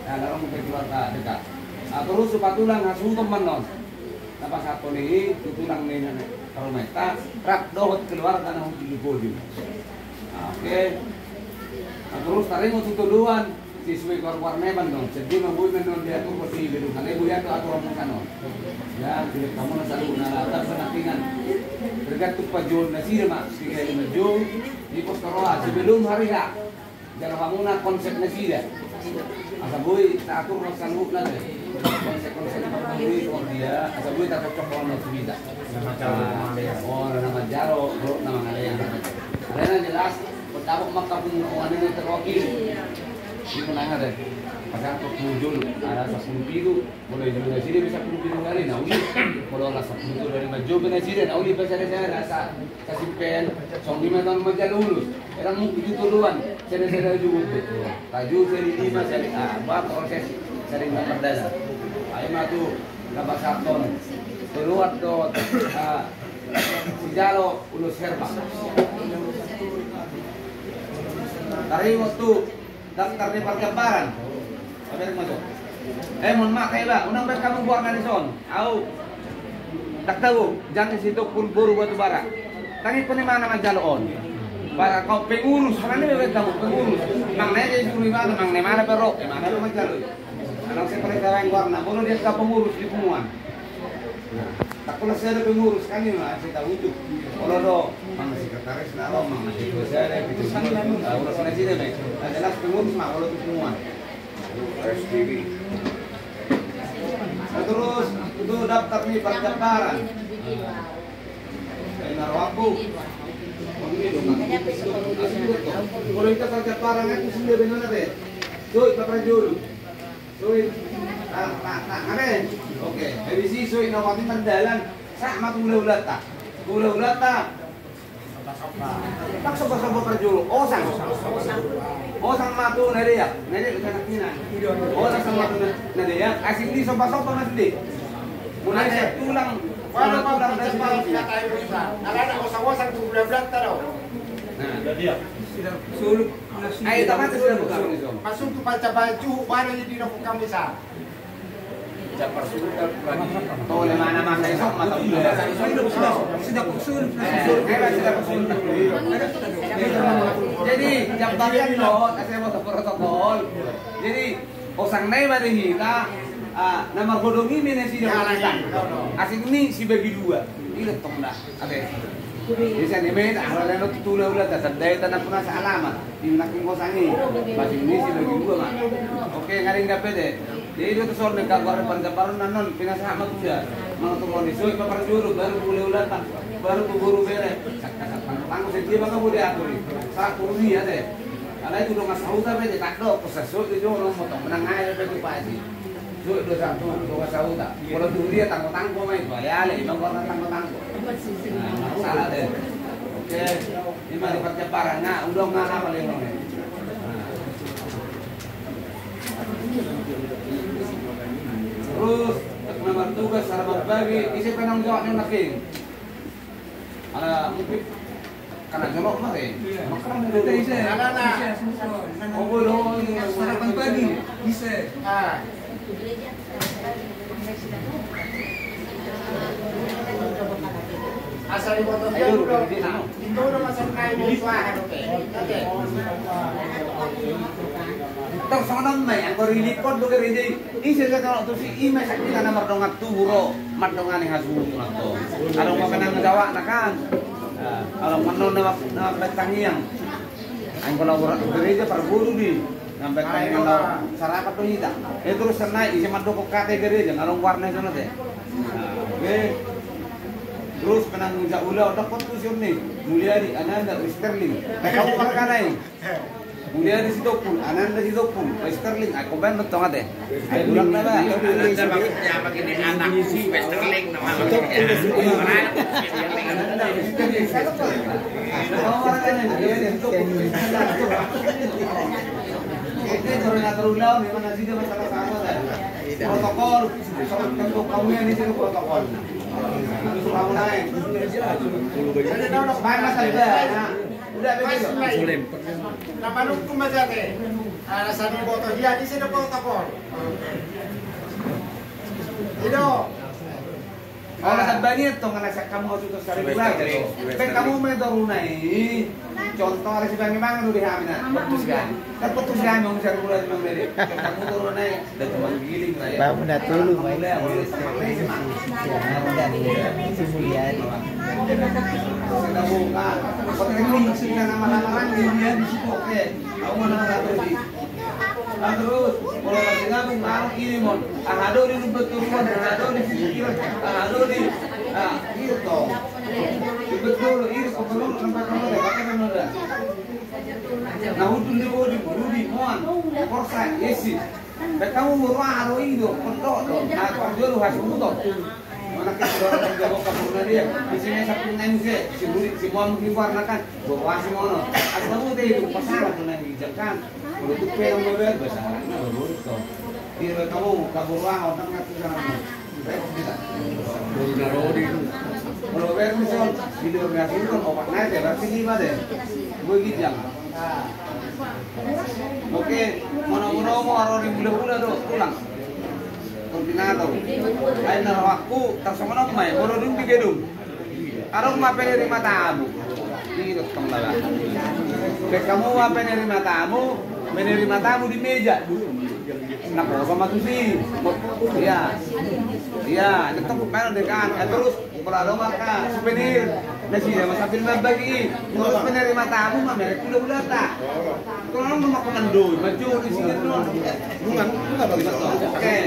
Nah, larong pe keluarga dekat. Nah, terus rupa tulang hasuhuton ma on. Na pasahaton i, tu tulang ni na, na, parumaenta, rap dohot keluarga na hot di lubur. Nah, oke. Nah, terus taringot tu todoan, sesuai keluar-keluar memang dong. Jadi ma boi memang diatur seperti itu. Karena boi atur aturan makanan. Ya, jadi kamu na salu na latar penampilan. Tergantung pajual nasi ma, tiga lima jol, di pos taroa sebelum hari H. Jala hamuna konsep nasida. Asa boi taatur ma saluhutna do. Konsep-konsep na boi tu dia, asa boi tacocok ma tu nasida. Oh, na manjalo, na mangalean. Karena jelas, dapot ma angka punguan na terwakili. Itu nang ada. Pasahat tu jolo, ada sampulu pitu. Molo i jolo nasida pe sampulu pitu hali na uli. Molo las sampulu pitu hali manjou pe nasida na uli pe sada-sada sa, sasimpean. Songon i ma tong manjalo ulos. Era mungkin tu todoan sada-sada juhut be. Taju seri lima seri, ah, ba proses seri na pardana. Ai ma tu na pasahaton todoan do, ah, sijalo ulos herbal. Taringot tu daftar ni parjambaran. Pamereng ma jo. Eh, mohon maaf, Kak Iba, unang baen hamu goarna dison. Au. Ndang tau, Jangkis Sitompul boru Batubara. Tangikkon i ma na manjalo on. Bara kau pengurus, mana ni baen hamu pengurus. Manang na jadi suru i mana, manang na mana perro, eh, mana lo manjalo. Anang saya paling tahu yang goarna, molo dia ka pengurus di punguan. Nah, tak pula saya ada pengurus kan ini mah, saya tahu itu. Kalau do, mana sekretaris na lo, mana ketua saya ada, gitu. Ah, udah sana sini, Mek. Nah, jelas pengurus mah kalau tu semua. Nah, terus itu daftar ni parjambaran. Nah, aku. Kalau kita parjambaran itu sendiri benar deh. Tuh, kita perjuru. Soi. Ah, ah, ah, are. Oke. Habis i soi na wati mardalan. Sahat ma tu hula-hulanta. Hula-hulanta. Pak somba-somba parjolo. Osang. Osang ma tu na deak. Na deak tu anak ina. Osang ma tu na, na deak. Asing di somba-somba ma sude. Mulai sian tulang. Tulang, tulang dan sebagainya. Alana osang-osang tu hula-hulanta do. Nah. Sulup. Ai, tamat sudah buka. Masuk tu panca baju, mana ini di dapur kami sa. Tole mana masa esok mata udah. Jadi jambarian lo, saya mau protokol. Jadi osang nai ma di hita, ah, na marhodong i ma nasida. Asing ni sibagi dua. Ini tong dah. Ate. Bisa ni meda ala leno tu hula-hula ta sadai tanah puna sa alamat. Di naking kosang i. Masing ni sibagi dua ma. Oke, ngaring dape de. Jadi dia tu sonde ka gua ada parjaparan nanon pinasahat ma tuda. Mangan tu moni soi papar juru baru hula-hula ta. Baru tu guru bere. Saka saka tanggo sedia baka budi atur i. Sa kuruni ate. Ala itu dongan sahuta pe de tak do. Kosasoi tu jolo motong menang aja pe tu paji. Duit dua satu, dua sahuta. Kalau tu dia tanggo-tanggo ma itu, ale-ale, ibang warna tanggo-tanggo. Nah, salah deh. Oke, ini mah dapat ceparan, nah, udah nggak apa lagi. Terus, nomor tugas, sarapan pagi, isi penanggung jawabnya lagi. Ala mungkin kana jolok ma re. Iya. Makan dulu. Ise, ise, ise, ise. Oh, boleh. Sarapan pagi, ise. Ah. Asal di botol dia dulu. Nah, itu udah masuk kain, itu ah, oke. Oke. Tong songon on ma i, anggo rilipon do gereja i. Ise sataon tusi i ma sakti na mardongan tubu ro, mardongan i hasuhuton. Adong ma penanggung jawabna kan. Adong ma annon na mambahen tangiang. Anggo laborat gereja parboru di. Mambahen tangiang laborat sarapan do hita. Eh, terus senai ise mandokon hata gereja, adong warna i songon ate. Oke. Terus penanggung jawab ulaon, dapot tusi on ni. Muliadi, Ananda, Sterling. Kamu markanai. Muliadi Sitompul, Ananda Sitompul, Sterling, aku ben betul ate. Aku bilang nama. Ananda maksudnya apa gini, anak Sterling nama. Protokol, kamu yang di sini protokol. Kamu naik. Mana saja. Udah begitu. Nama lu cuma jadi. Alasan boto dia di sini protokol. Ido. Alasan banyak tong alasan kamu harus itu sari bulan. Kan kamu main turun naik. Contoh alasan banyak banget udah hamil. Betul kan? Kan betul sih hamil sari bulan memang beda. Kamu turun naik. Bapak na tolu ma i. Si Mulyadi. Terus, kalau masih gabung, baru ini, Mon. Aha do di ribet turuan, aha do di pikiran, aha do di, ah, gitu. Ribet dulu, ini keperluan tempat kamu deh, pakai dulu dah. Nah, untuk dia mau di, mau di, mau, korsa, isi. Baen hamu boru aha do i do, pondok do, na tonjolo hasuhuton. Mana ke sudah menjaga kapurna dia, di sini satu neng se, si buri, si muam di warna kan, boru aha si mono. Aku tahu deh itu pasangan tu neng di jangkan. Kalau tu pengen mau bayar, bahasa Arab na boru to. Dia baen hamu kabur aha, otak nggak tuh sana. Kalau bayar misal, di luar nggak sih kan opat naik ya, berarti lima deh. Gue gitu ya. Oke, molo molo mo aro di hula-hula do, tulang. Koordinator. Ai na rohakku, tarsongon on ma i, molo dung di gedung. Adong ma penerima tamu. Di dottong lala. Baen hamu ma penerima tamu, penerima tamu di meja. Naposo ma tusi. Iya. Iya, dottong baen on dengkan. Eh, terus Pola adong angka souvenir. Nasida ma sambil mambagi. Terus penerima tamu ma merek hula-hulata. Tolong ma komando, maju di sini, tolong. Bukan, bukan. Oke.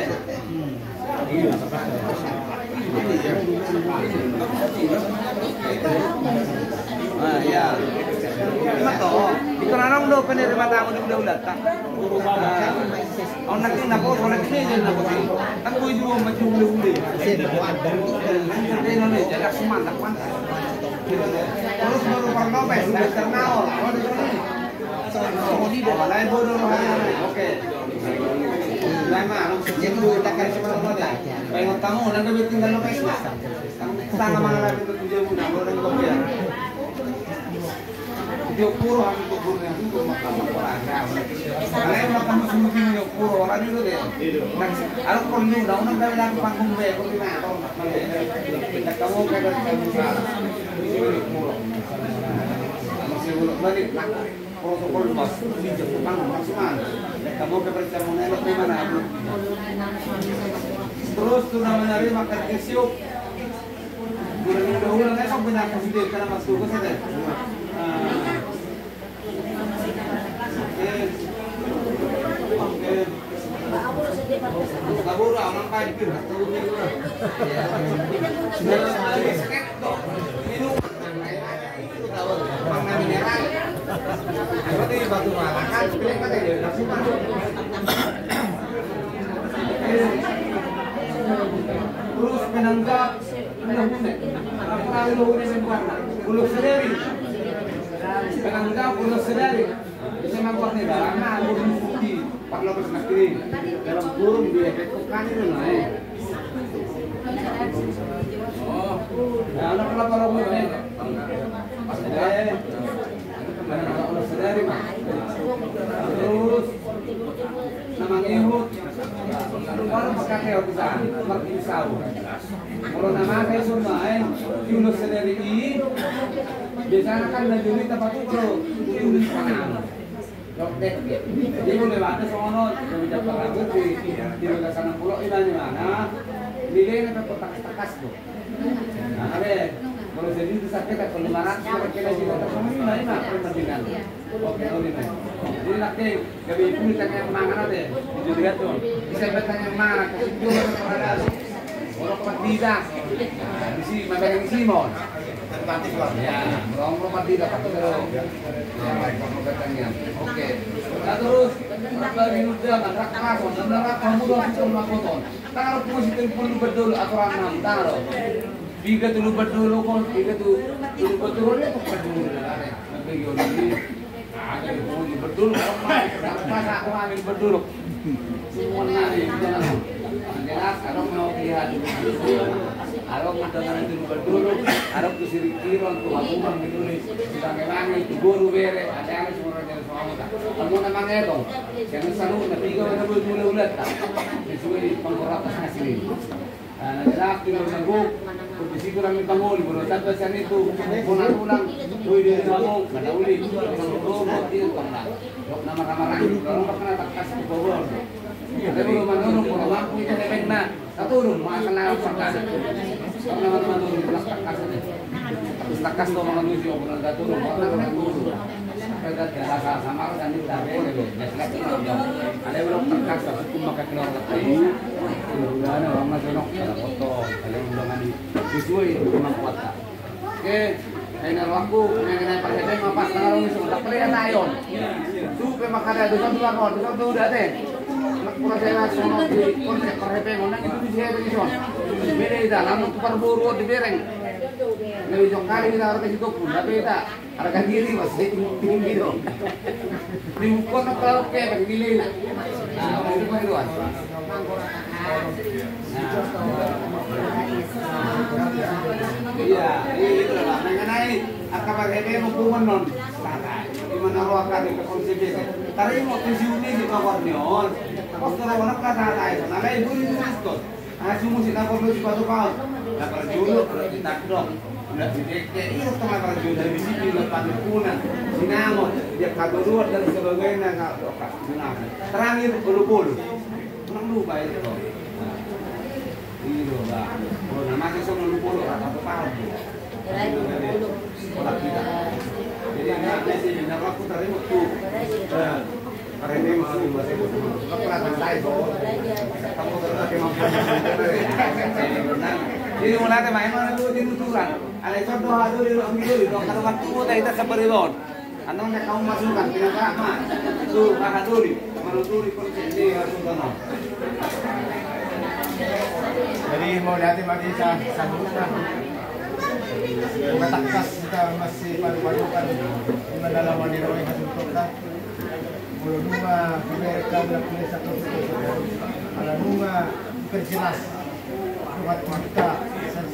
Ah, iya. Ima to. Itu nanang do penerima tamu di hula-hulata. Ah. Anak ini naposo, anak ini naposo. Kan gue juga maju hule-hule. Di Indonesia, gas mantap, mantap. Terus baru Parlopes, sudah terkenal. Oh, di sini. Oh, di bawah lain bodoh, oke. Lama, langsung dia tuh, kita kasih mana, mana. Pengen tamu, nanti tinggal Lopes, Pak. Sama mana lagi tuh, dia punya, orang Lopes. Puro, aku tuh puro, aku tuh makan, makan, makan. Karena makan musim-musim puro, orang itu deh. Nah, aku perlu, undang-undang dari lagu panggung be, perlu, nah, kalau makan be. Nah, kamu kayak dari kamu salah. Ini puro. Masih belum balik, nah, protokol mas, ini jam panggung, mas, man. Nah, kamu kayak dari kamu nelok di mana, aku? Terus tuh namanya dia makan kesiup. Guru ini udah ulang, eh, kok benar positif, karena mas tugas ada. Ah. Oke. Oke. Kabur, aman, Pak. Terus penanggap Ulos sadari. Penanggap ulos sadari. Bisa mambuat ni barang na ulos di parlokes na kiri. Dalam kurung di efek kok kan itu na, eh. Oh. Ya, anak kenapa lo mau ni? Eh. Terus na mangihut. Baru pakai hoki sana, pakai pisau. Kalau nama saya semua, eh, ulos sadari i. Biasana kan na juri tempat tu kalau ulos sana. Dokter dia. Jadi boleh baca sono, kita bisa parabot di, di bagasan pulau ini mana. Nilai na takas-takas tu. Nah, ale, kalau jadi itu sakit, kalau lima ratus, kalau kena sih, kalau semua ini, nah, ini, nah, kalau mendingan. Oke, oh, ini. Jadi, nanti, gabe ipul, tanya yang mangan, ate. Itu dia tuh. Bisa bertanya yang mangan, kasih dulu, kalau ada. Orang partida. Nah, di sini, mana yang Simon? Ya, orang, orang partida, partida. Nah, baik, kamu bertanya. Oke. Nah, terus, bagi udah, nggak keras, nggak keras, kamu udah, kamu udah, Taruh posisi telpon lu berdulu, aturan enam, taruh. Tiga tu lu berdulu, kon, tiga tu lu berdulu, dia tu berdulu, ada. Nanti gini. Ada di lu berdulu, pas aku ambil berdulu. Semua nari, jangan. Jelas, ada mau lihat. Ada mau dengar itu lu berdulu, ada tu sirikiro, tu aku bang dulu. Sebagai bang itu guru bere, ada yang semua orang jadi semua. Kamu namanya itu, jangan selalu, tapi kalau ada boleh mulai ulat, tak? Sesuai pengkorapan hasil ini. Nah, nanti laki lo nanggung, kondisi kurang minta moli, kalau tak baca itu, mau ulang, doi dari kamu, mana uli, kalau mau dia tolak. Dok nama-nama lagi, kalau nggak kena takas di bawah. Tapi kalau menurut, kalau mampu itu hepeng, nah, satu dong, makan air pakai. Kalau menurut, takas ini. Takas tuh, makan uji, kalau nggak turun, makan air turun. Ada belum terkas, tapi cuma kaki orang kata ini. Udah ada orang masuk, ada foto, ada undangan di sesuai dengan kuota. Oke, ini ruangku, ini kena pakai tema pas kalau misalnya tak perlu ya, tayon. Tu pe makada dosa tu lakon, dosa tu udah deh. Nak pura saya langsung di konsep perhepeng, nak itu di saya dari son. Beda itu, lalu tukar boru di bereng. Lebih jauh kali kita harus ke situ pun, tapi kita Harga diri masih tinggi dong. Di buku apa kalau kayak begini lah. Nah, itu kan doang. Iya, iya, itu lah. Mengenai angka pakai dia mau kuman non. Di mana roh akan ke konsep itu. Tadi mau tujuh ini di kawan nyon. Pas kalau orang kata saya, nah kayak dulu itu. Asu musik na porlu sipatu pau. Na parjolo, na ditandok, na dideke, iya tong na parjolo, na bisi, na panimpunan, sinamot, dia katoruan dan sebagainya, na dokas, gunakan. Terakhir, olu-olu. Kurang lupa itu. Iya, Pak. Kalau nama saya sama olu-olu, rata paham. Jadi, anak saya sih, anak aku tadi waktu, eh, karena ini masih, masih, masih pelatang saya, so. Kamu terus pakai mampu. Jadi, mana ada main mana tuh di luturan. Ada contoh, ada di luar, di luar, kalau waktu kita, kita seperti lawan. Anong na kamu masukan, pinatama. Tu, mahadoli, manuturi konsep ni, masukan, no. Jadi, mau lihat, mari kita sambutkan. Matakas kita masih paru-parukan. Di mana lawan di rawai hasil kota. Molo nunga, biarkan na pinesa kota. Ala nunga, perjelas. Buat kita,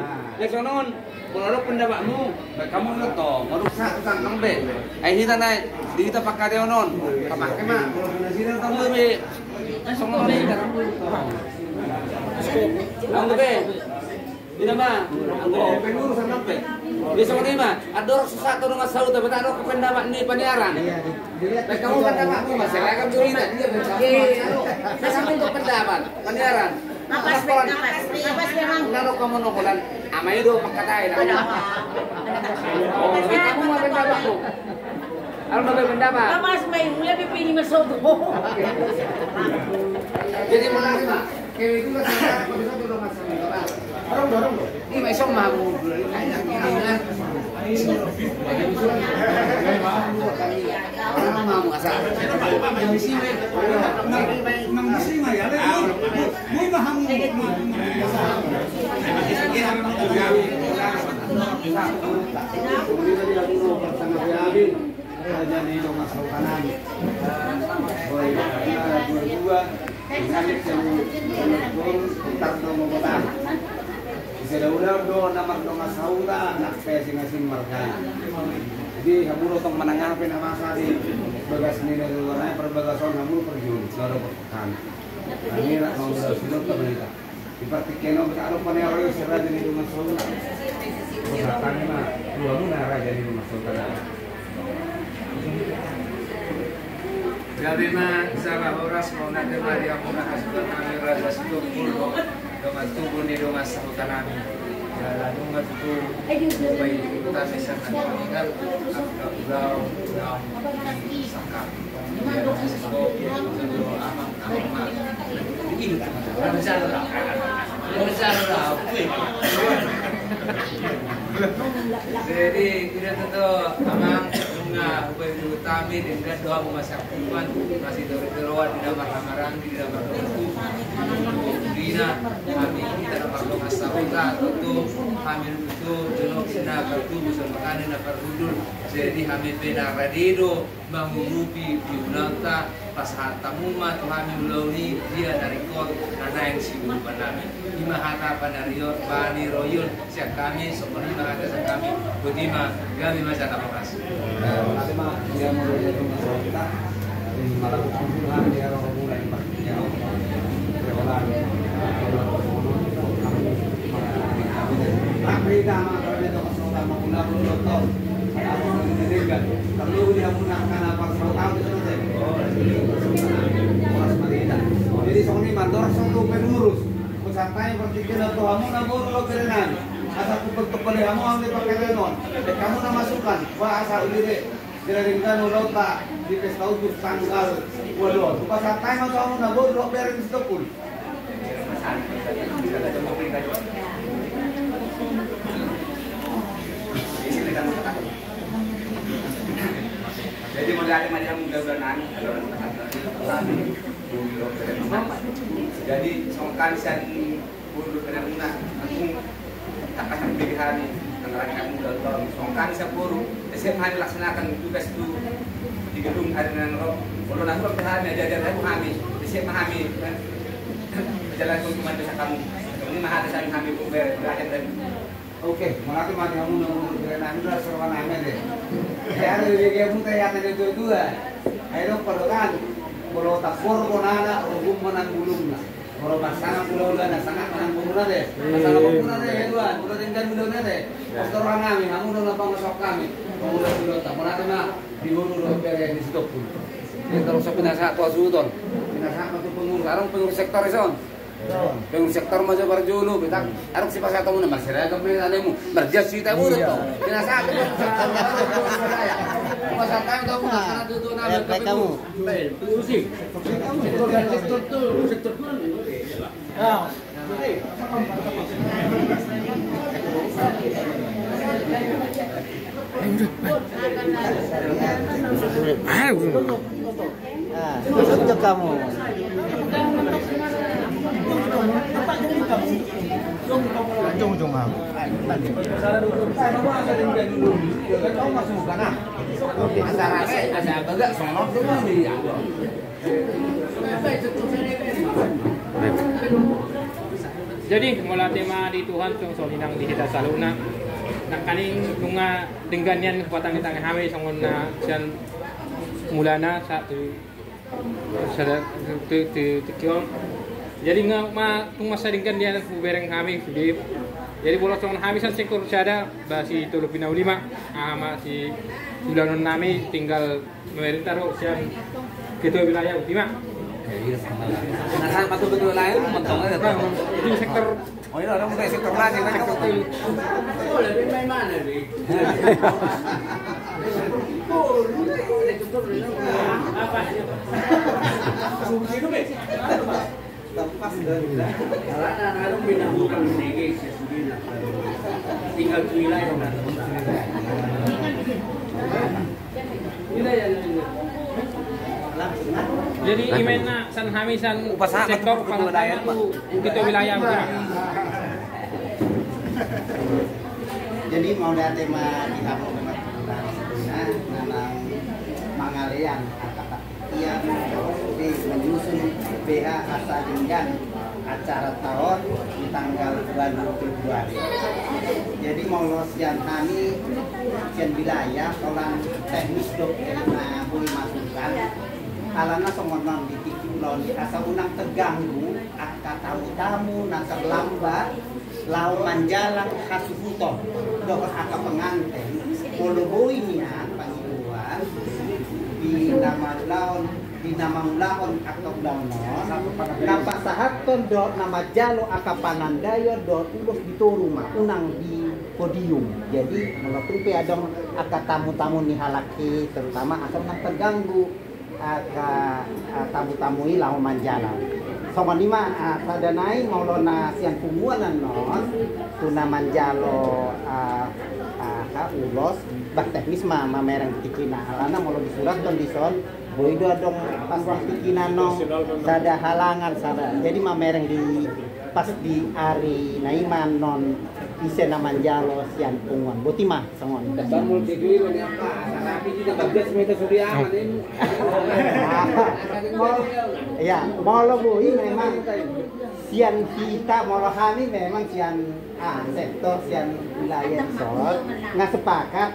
Nah, songon on, molo adong pendapatmu, baen hamu do tong, molo sa, sangkang be. Ai hita nai, di hita pangkataion on. Pamake ma, molo na sini tong be. Songon on hita. Anggo be. Hita ma, anggo pengurus, anggo pe. Di songon i ma, andorang so sahat tu dongan sahuta, beta adong pendapat ni paniaran. Baen hamu pendapatmu ma, seragam tu hita. Seragam tu pendapat paniaran. Apa sih? Apa sih? Apa sih memang? Lalu kamu nokolan, ama i do pangkatai. Ada apa? Oh, hita ma pendapatmu. Alo, baen pendapat. Apa sih, main mulai pipi ini masuk. Jadi menarik, Mak. Kayak itu kan saya, kalau bisa tuh, Mas. Dorong, dorong, dorong. Ini masuk mau. Mau, mau, asal. Nang bisi, Mak. Nang bisi, Mak, ya. Mau, mau, mau. Raja ni dongan sahuta nami. Boy, dua dua. Ingat yang turun, putar dong kota. Bisa daulah do na mardongan sahuta, anak pe asing-asing marga. Jadi hamu do tong manang aha pe na masa di bagas ni na luar, parbagason hamu perjun, saudara perpekan. Kami rak mau berhasil ke mereka. Di partingkian on, adong paniaran, si raja ni dongan sahuta. Pusatani ma, dua muna raja ni dongan sahuta. Gabe ma saba horas, mauliate ma di hamuna hasuhuton nami, raja Sitompul do, dongan tubu ni dongan sahuta nami. Jala nunga tutu, baik kita bisa meninggal, aku ulau, ulau, sakap. Jadi, tidak tentu, amang, nunga, upai dulu kami, dengan doa memasak kuman, masih dari teroa, di nama kamarang, di nama kamarang, dina, kami, kita nama rumah sahuta, tentu, kami, tentu, jenok, sina, kartu, bisa makan, na parudul. Jadi, kami, pena, radido, mangurupi di ulaonta, pasahat hamu ma tu hami ulaon i, dia na ringkot na naeng siurupan nami. Ima hata panarion, paniroion sian hami, songon i ma hata sian hami, boti ma, gabe ma jala horas. Gabe ma, dia molo dia tu masalah kita, malah kumpul hami dia roh mulai. Jadi songon i ma, andorang so tu pengurus, husantahi partingkian tu hamu na boru dohot bere nami, asa kumpul-kumpul hamu hamu di pangkataion on, baen hamu na masukan, ba asa uli be. Jadi denggan ulaonta di pesta utus tanggal dua puluh dua. Upasahat ma tu hamu na boru dohot bere ni sitompul. Jadi mauliate ma di hamu, mudah-mudahan. Jadi songon hami sian boru dohot bere muna, tangkas sampe di hami, tangerang hami dalam songon hami sian boru, ese hami laksanakan tugas tu di gedung ari na ro. Molo na hurang hami, ajar-ajar hami, ese hami jalankan cuma desa hamu. Ini mah ada sian hami pun ber-, berakhir dan Oke, mauliate ma di hamu na boru dohot bere nami, ro soroan nami ate. Jadi di dia pun kayak ada dua-dua. Ayo dong, palokan. Molo tappor bonana, ombun ma nang bulungna. Molo pasangan pula ulaon na sangap ma nang bulungna ate. Pasangan pula ate, ya Tuhan. Molo denggan ulaonta ate. Pastor nami, hamu do na pangurusi hami. Pangurusi ulaonta. Mauliate ma di boru dohot bere ni sitompul. Ini terus pinasahat tu hasuhuton. Pinasahat ma tu pengurus. Adong pengurus sektor dison. Pengurus sektor ma jo parjolo, betak. Adong sipasahat hamu na marseragam ma alemu. Marjas hita boru do. Pinasahat tu pengurus sektor. Pasahat hamu tu pengurus sektor. Baik, baik, kamu. Ah, masuk je kamu. Ujung-ujung kamu. Jadi, mauliate ma di Tuhan, songon i nang di hita saluhutna. Nangkaning nunga denggan nian hupatangi-tangi hami, songon na sian mulana, sahat tu sada, tu, tu, tu, tu, on. Jadi, nga ma, tung mansai denggan nian hubereng hami, sude. Jadi, molo songon hami sian sektor sada, ba si tolu pinauli ma, aha ma si ulaon nami tinggal Pemerintah do sian ketua wilayah, botima. Nah, sama tu ketua wilayah, mentong aja. Di sektor. Oh iya, orang udah sektor mana, kan? Sektor. Apa? Karena anak-anak bina hutang ini, tinggal tu wilayah. Jadi ima na sian hami sian sektor pasangan tu ketua wilayah. Jadi mauliate ma di hamu, na mangalean angka ia di menyusun B H asa denggan acara taon di tanggal dua puluh Februari. Jadi molo sian hami sian wilayah, holan teknis dope na boi masukan. Alana songon on di tingki ulaon i asa unang terganggu angka tamu-tamu na terlambat laho manjalang hasuhuton dohot angka penganten, molo boi nian pangidoan di na mangulahon, di na mangulahon angka ulaon on, na pasahathon dohot na manjalo angka panandaion dohot ulos di toru ma, unang di podium. Jadi molo tung pe adong angka tamu-tamu ni halak i, terutama asa unang terganggu angka, ah, tamu-tamu i laho manjalang. Songon i ma, ah, sada nai molo na sian punguan annon tu na manjalo, ah, ah, ulos, bah, teknis ma mamereng tingkina, alana molo disurathon dison boi do adong pas tingkina annon sada halangan sada. Jadi mamereng di pas di ari na i ma annon ise na manjalo sian punguan. Botima. Songon. Molo, iya, molo boi memang sian hita, molo hami memang sian, ah, sektor sian wilayah dison nga sepakat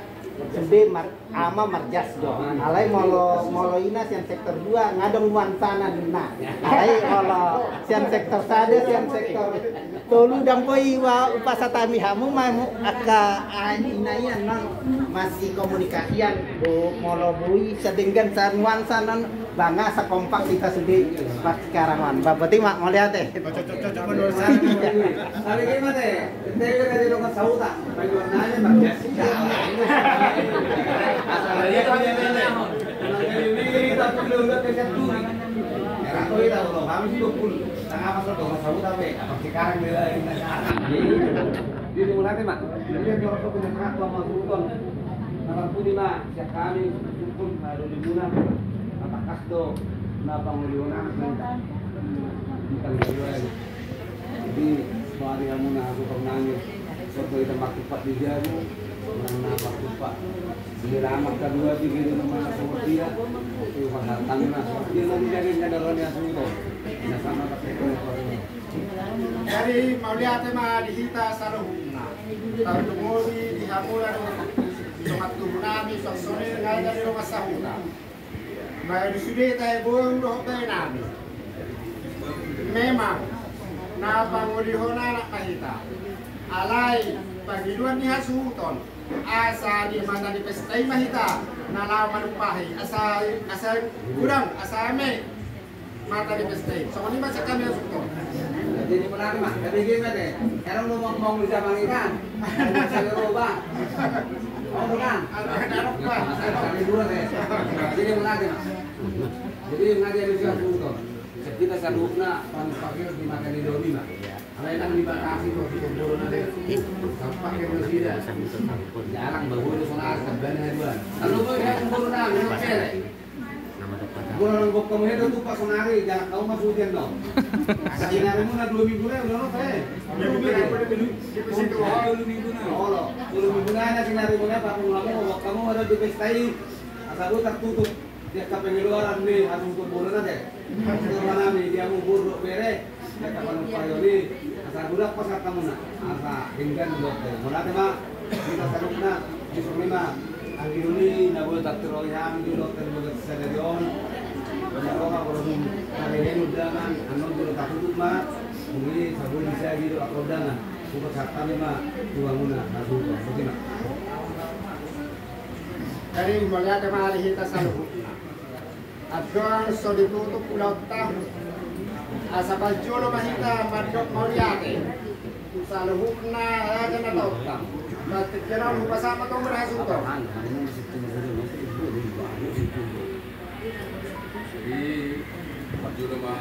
sude mar-, ama marjas do. Alai molo, molo ina sian sektor dua nga adong nuansana ninna. Alai molo sian sektor sada, sian sektor tolu, ndang boi wa upasahat hami hamu ma angka, ah, ina i annon. Masikomunikasian, bo, molo boi sadenggan sanuansa non, bangasa kompak hita sude parsikarang on. Ba, boti ma, mauliate. Jadi, mauliate ma. Jadi, dia orang sopir yang tengah tua masuton. Nang pudi ma, sian hami, sungkun, na doli muna. Matakas do, na pangoli ona, na. Bukan dua ini. Jadi, soal dia muna, aku pernah nangis. Soto itu makin cepat di jago, nang na makin cepat. Dia lama kedua, tiga, lima, sama dia. Itu pasal tanah, dia lagi jadi, ada orang yang sungkun. Nah, sama pakai konek-konek. Jadi, mauliate ma di hita saluhutna. Tarlumobi di hamu na dongan tubu nami, songon i nang di dongan sahuta. Baen sude tahe bohong dohot baen nami. Memang, na pangolihon anak ma hita. Alai, pangidoan ni hasuhuton. Asa di mata ni pesta i ma hita. Na laho manumpahi. Asa, asa godang, asa ame. Mata di pesta i. Songon i ma sian hami hasuhuton. Jadi mauliate ma, tapi gimana deh? Sekarang lu mau, mau bisa mangikan? Saya roba. Mau bukan? Ada, ada, Pak. Masa kami dulu deh. Jadi mauliate ma. Jadi mauliate ma sian hasuhuton. Hita saluhutna panumpahi di mata ni doli ma. Alai nang di bagasi tu, tu boru na deh. Sampai ke nasida. Jarang bahwa itu sonar, sebenarnya dua. Lalu gue yang boru na, yang kere. Boru na bokkom itu tupa sonari, jarak kau masuk hujan dong. Sinari muna dua minggu na, udah no, eh. Dua minggu na. Olo, dua minggu na, sinari muna, patung lamu, bokkom ada di pesta i. Asa gue tertutup. Dia kapengeluaran ni, asa untuk boru na deh. Asa boru na mi, dia mau boru bere. Asa panumpahi on i, asa godang pasahat hamuna, asa denggan dohot. Mauliate ma, hita saluhutna, di son i ma, anggi on i, na boi tartiroi hami, di dohot, di dohot sadari on. Di roha, boru ni, na rene undangan, annon di dohot tatutup ma, muli sabun bisa di dohot undangan. Buka sahat hami ma, tu hamuna, hasuhuton, boti ma. Jadi, mauliate ma di hita saluhutna. Andorang so ditutup ulaonta, asa parjolo ma hita mandok mauliate. Saluhutna raja na taonta. Batik jalan hupasahat ma tong berhasuto. Jadi, parjolo ma.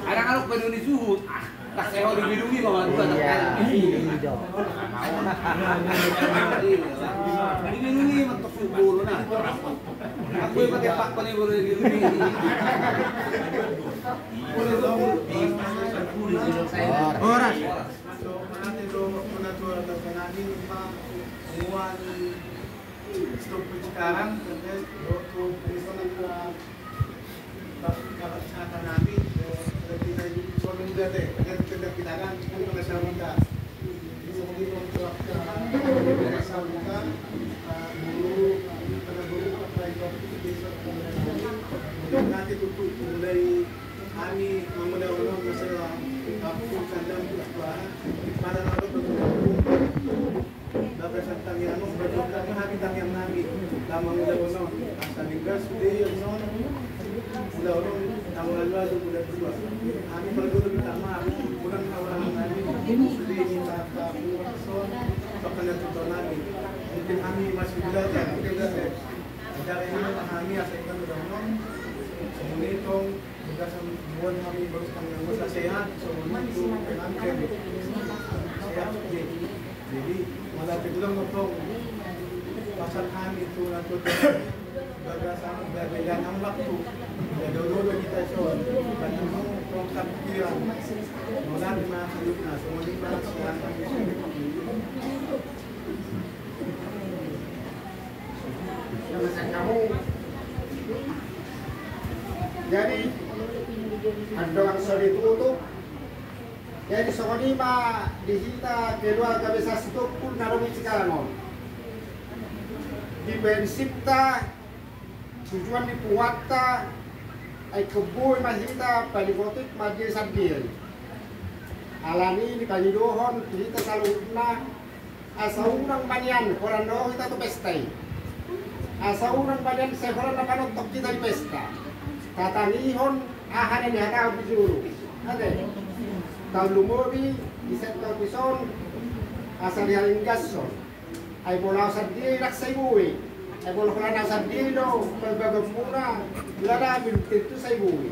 Anak-anak pada disuhut. Ah. Tak seho di gedung ini, Bang. Iya, iya. Di gedung ini mentok subur, nah. Aku yang pakai pak paling boleh di gedung ini. Horas. Stop sekarang, terus waktu itu Bagasan tangiang on, bagasan tangiang nami, lam mangulahon on, asa denggan sude on, ulaon on, lam mangulahon on, ulaon on. Hami parjolo minta maaf, kurang kawarangan nami, sude ni tata, kurang son, pakana tuto nami. Mungkin hami masih belajar, belajar. Dari hami, hami asa ikan ulaon on, semenitong, Bagasan buat kami baru tanggal dua belas sehat, semua itu pengantin sehat. Jadi, jadi, malah bilang ngomong, pasal kami itu, nanti bagasan, bagasan waktu. Ya, dulu kita, so, dan mau tongkat pikiran. Malah lima kali, nah, semua lima sehat. Jadi, andorang so ditutup. Jadi, songon i ma di hita keluarga besar Sitompul na adong di Cikarang on. Di prinsipta, tujuan ni punguanta, ai keboi ma hita, paling otik ma dia sandiri. Alani i dipangidohon hita saluhutna, asa unang ma nian, holan ro hita tu pesta i. Asa unang baen sai holan na panontok hita di pesta. Tatangihon aha na nihatahon di jolo. Ate. Taon lumobi, di set taon dison, asa dihalinggashon. Ai molo au sandiri ndang sai boi. Ai molo holan au sandiri do, parbagaumuna, ndada belum tentu sai boi.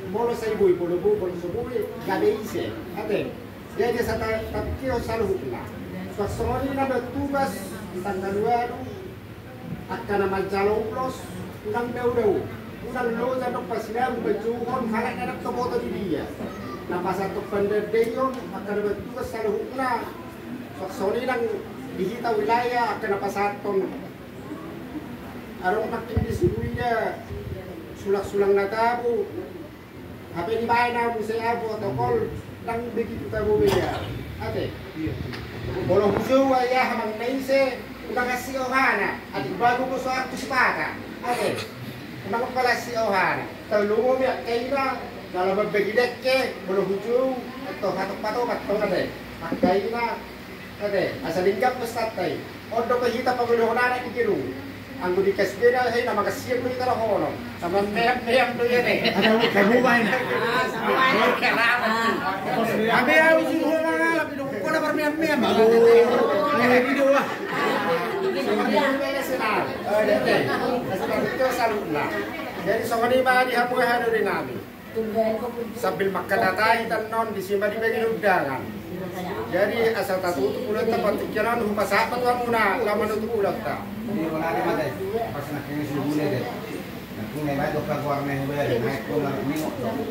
Molo sai boi, molo boi, molo so boi, gabe ise. Ate. Jadi asa ta-, tapikirhon saluhutna. Songon i na bertugas, tanggal dua, angka na manjalo ulos, unang daudau, unang loja dompak sinamot manjouhon halak na ndang taboto di dia. Na pasahathon pandandaion, angka na bertugas saluhutna, songon i nang di hita wilayah, angka na pasahathon. Adong nangkin di suruida, sulang-sulang na tabo, hape dibaen au muse au protokol, ndang begitu tabo be au. Ate. Molo hujou ai aha manang na ise, unang asi rohana, atik bagu do so angku sipata. Ate. Unang pala asi rohana. Tarlumobi angka ina, na laho mambagi dengke, molo hujou, atau hatop-hatop, atau ate. Angka ina, Ate, asa denggan pestanta i. On dope hita pangolihon anak di gedung. Anggo di kas beda, hei, na mangasian do hita dohonon. Sama meam-meam do ia, ne. Ada, ada buah ini. Ah, sama. Hape au suruh mangalap, di dokon pola marmeam-meam. Aduh, ini video, wah. Ate, asa denggan saluhutna. Jadi, songon i ma di hamu, hamu di nami. Sambil mangkatahon hita annon, disi ma dibagi undangan. Jadi asa tatutup ulaonta, partingkian on hupasahat ma tu hamuna laho manutup ulaonta. Jadi, molo ate ma ate, pas nangkin suhut ate. Nangkin na ibaen do pagoarna, ibaen, naik tu nangkin,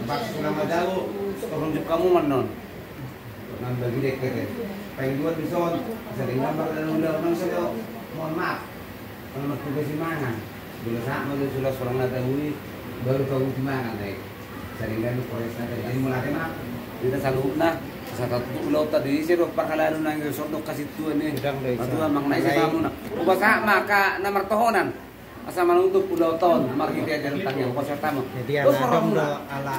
pas sudah madau, turun jok hamu ma annon. Nang bagi dengke ate. Paling dua dison, asa denggan mardalan ulaon, nang sada, mohon maaf. Kalau martugas i mangan. Bila saat mau sudah seorang na tahu i, baru tahu di mana, ate. Asa denggan do proses na ate. Jadi molo ate ma, hita saluhutna, asa tatutup ulaonta, disi do parhalado nang i, songon na husondokhon tu i. Ndang do i. Matua manang na ise, hamuna. Hupasahat ma angka na martohonan. Asa manutup ulaonta on, marhite ajaran tangiang, poso tama. Jadi, ala adong do, ala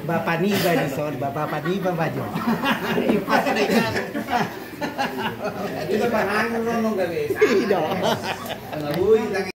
bapa niba dison, bapa niba bajo. Ipas dai kan. Itu pangan, nong, nong, gabe. Iya. Tengah bui,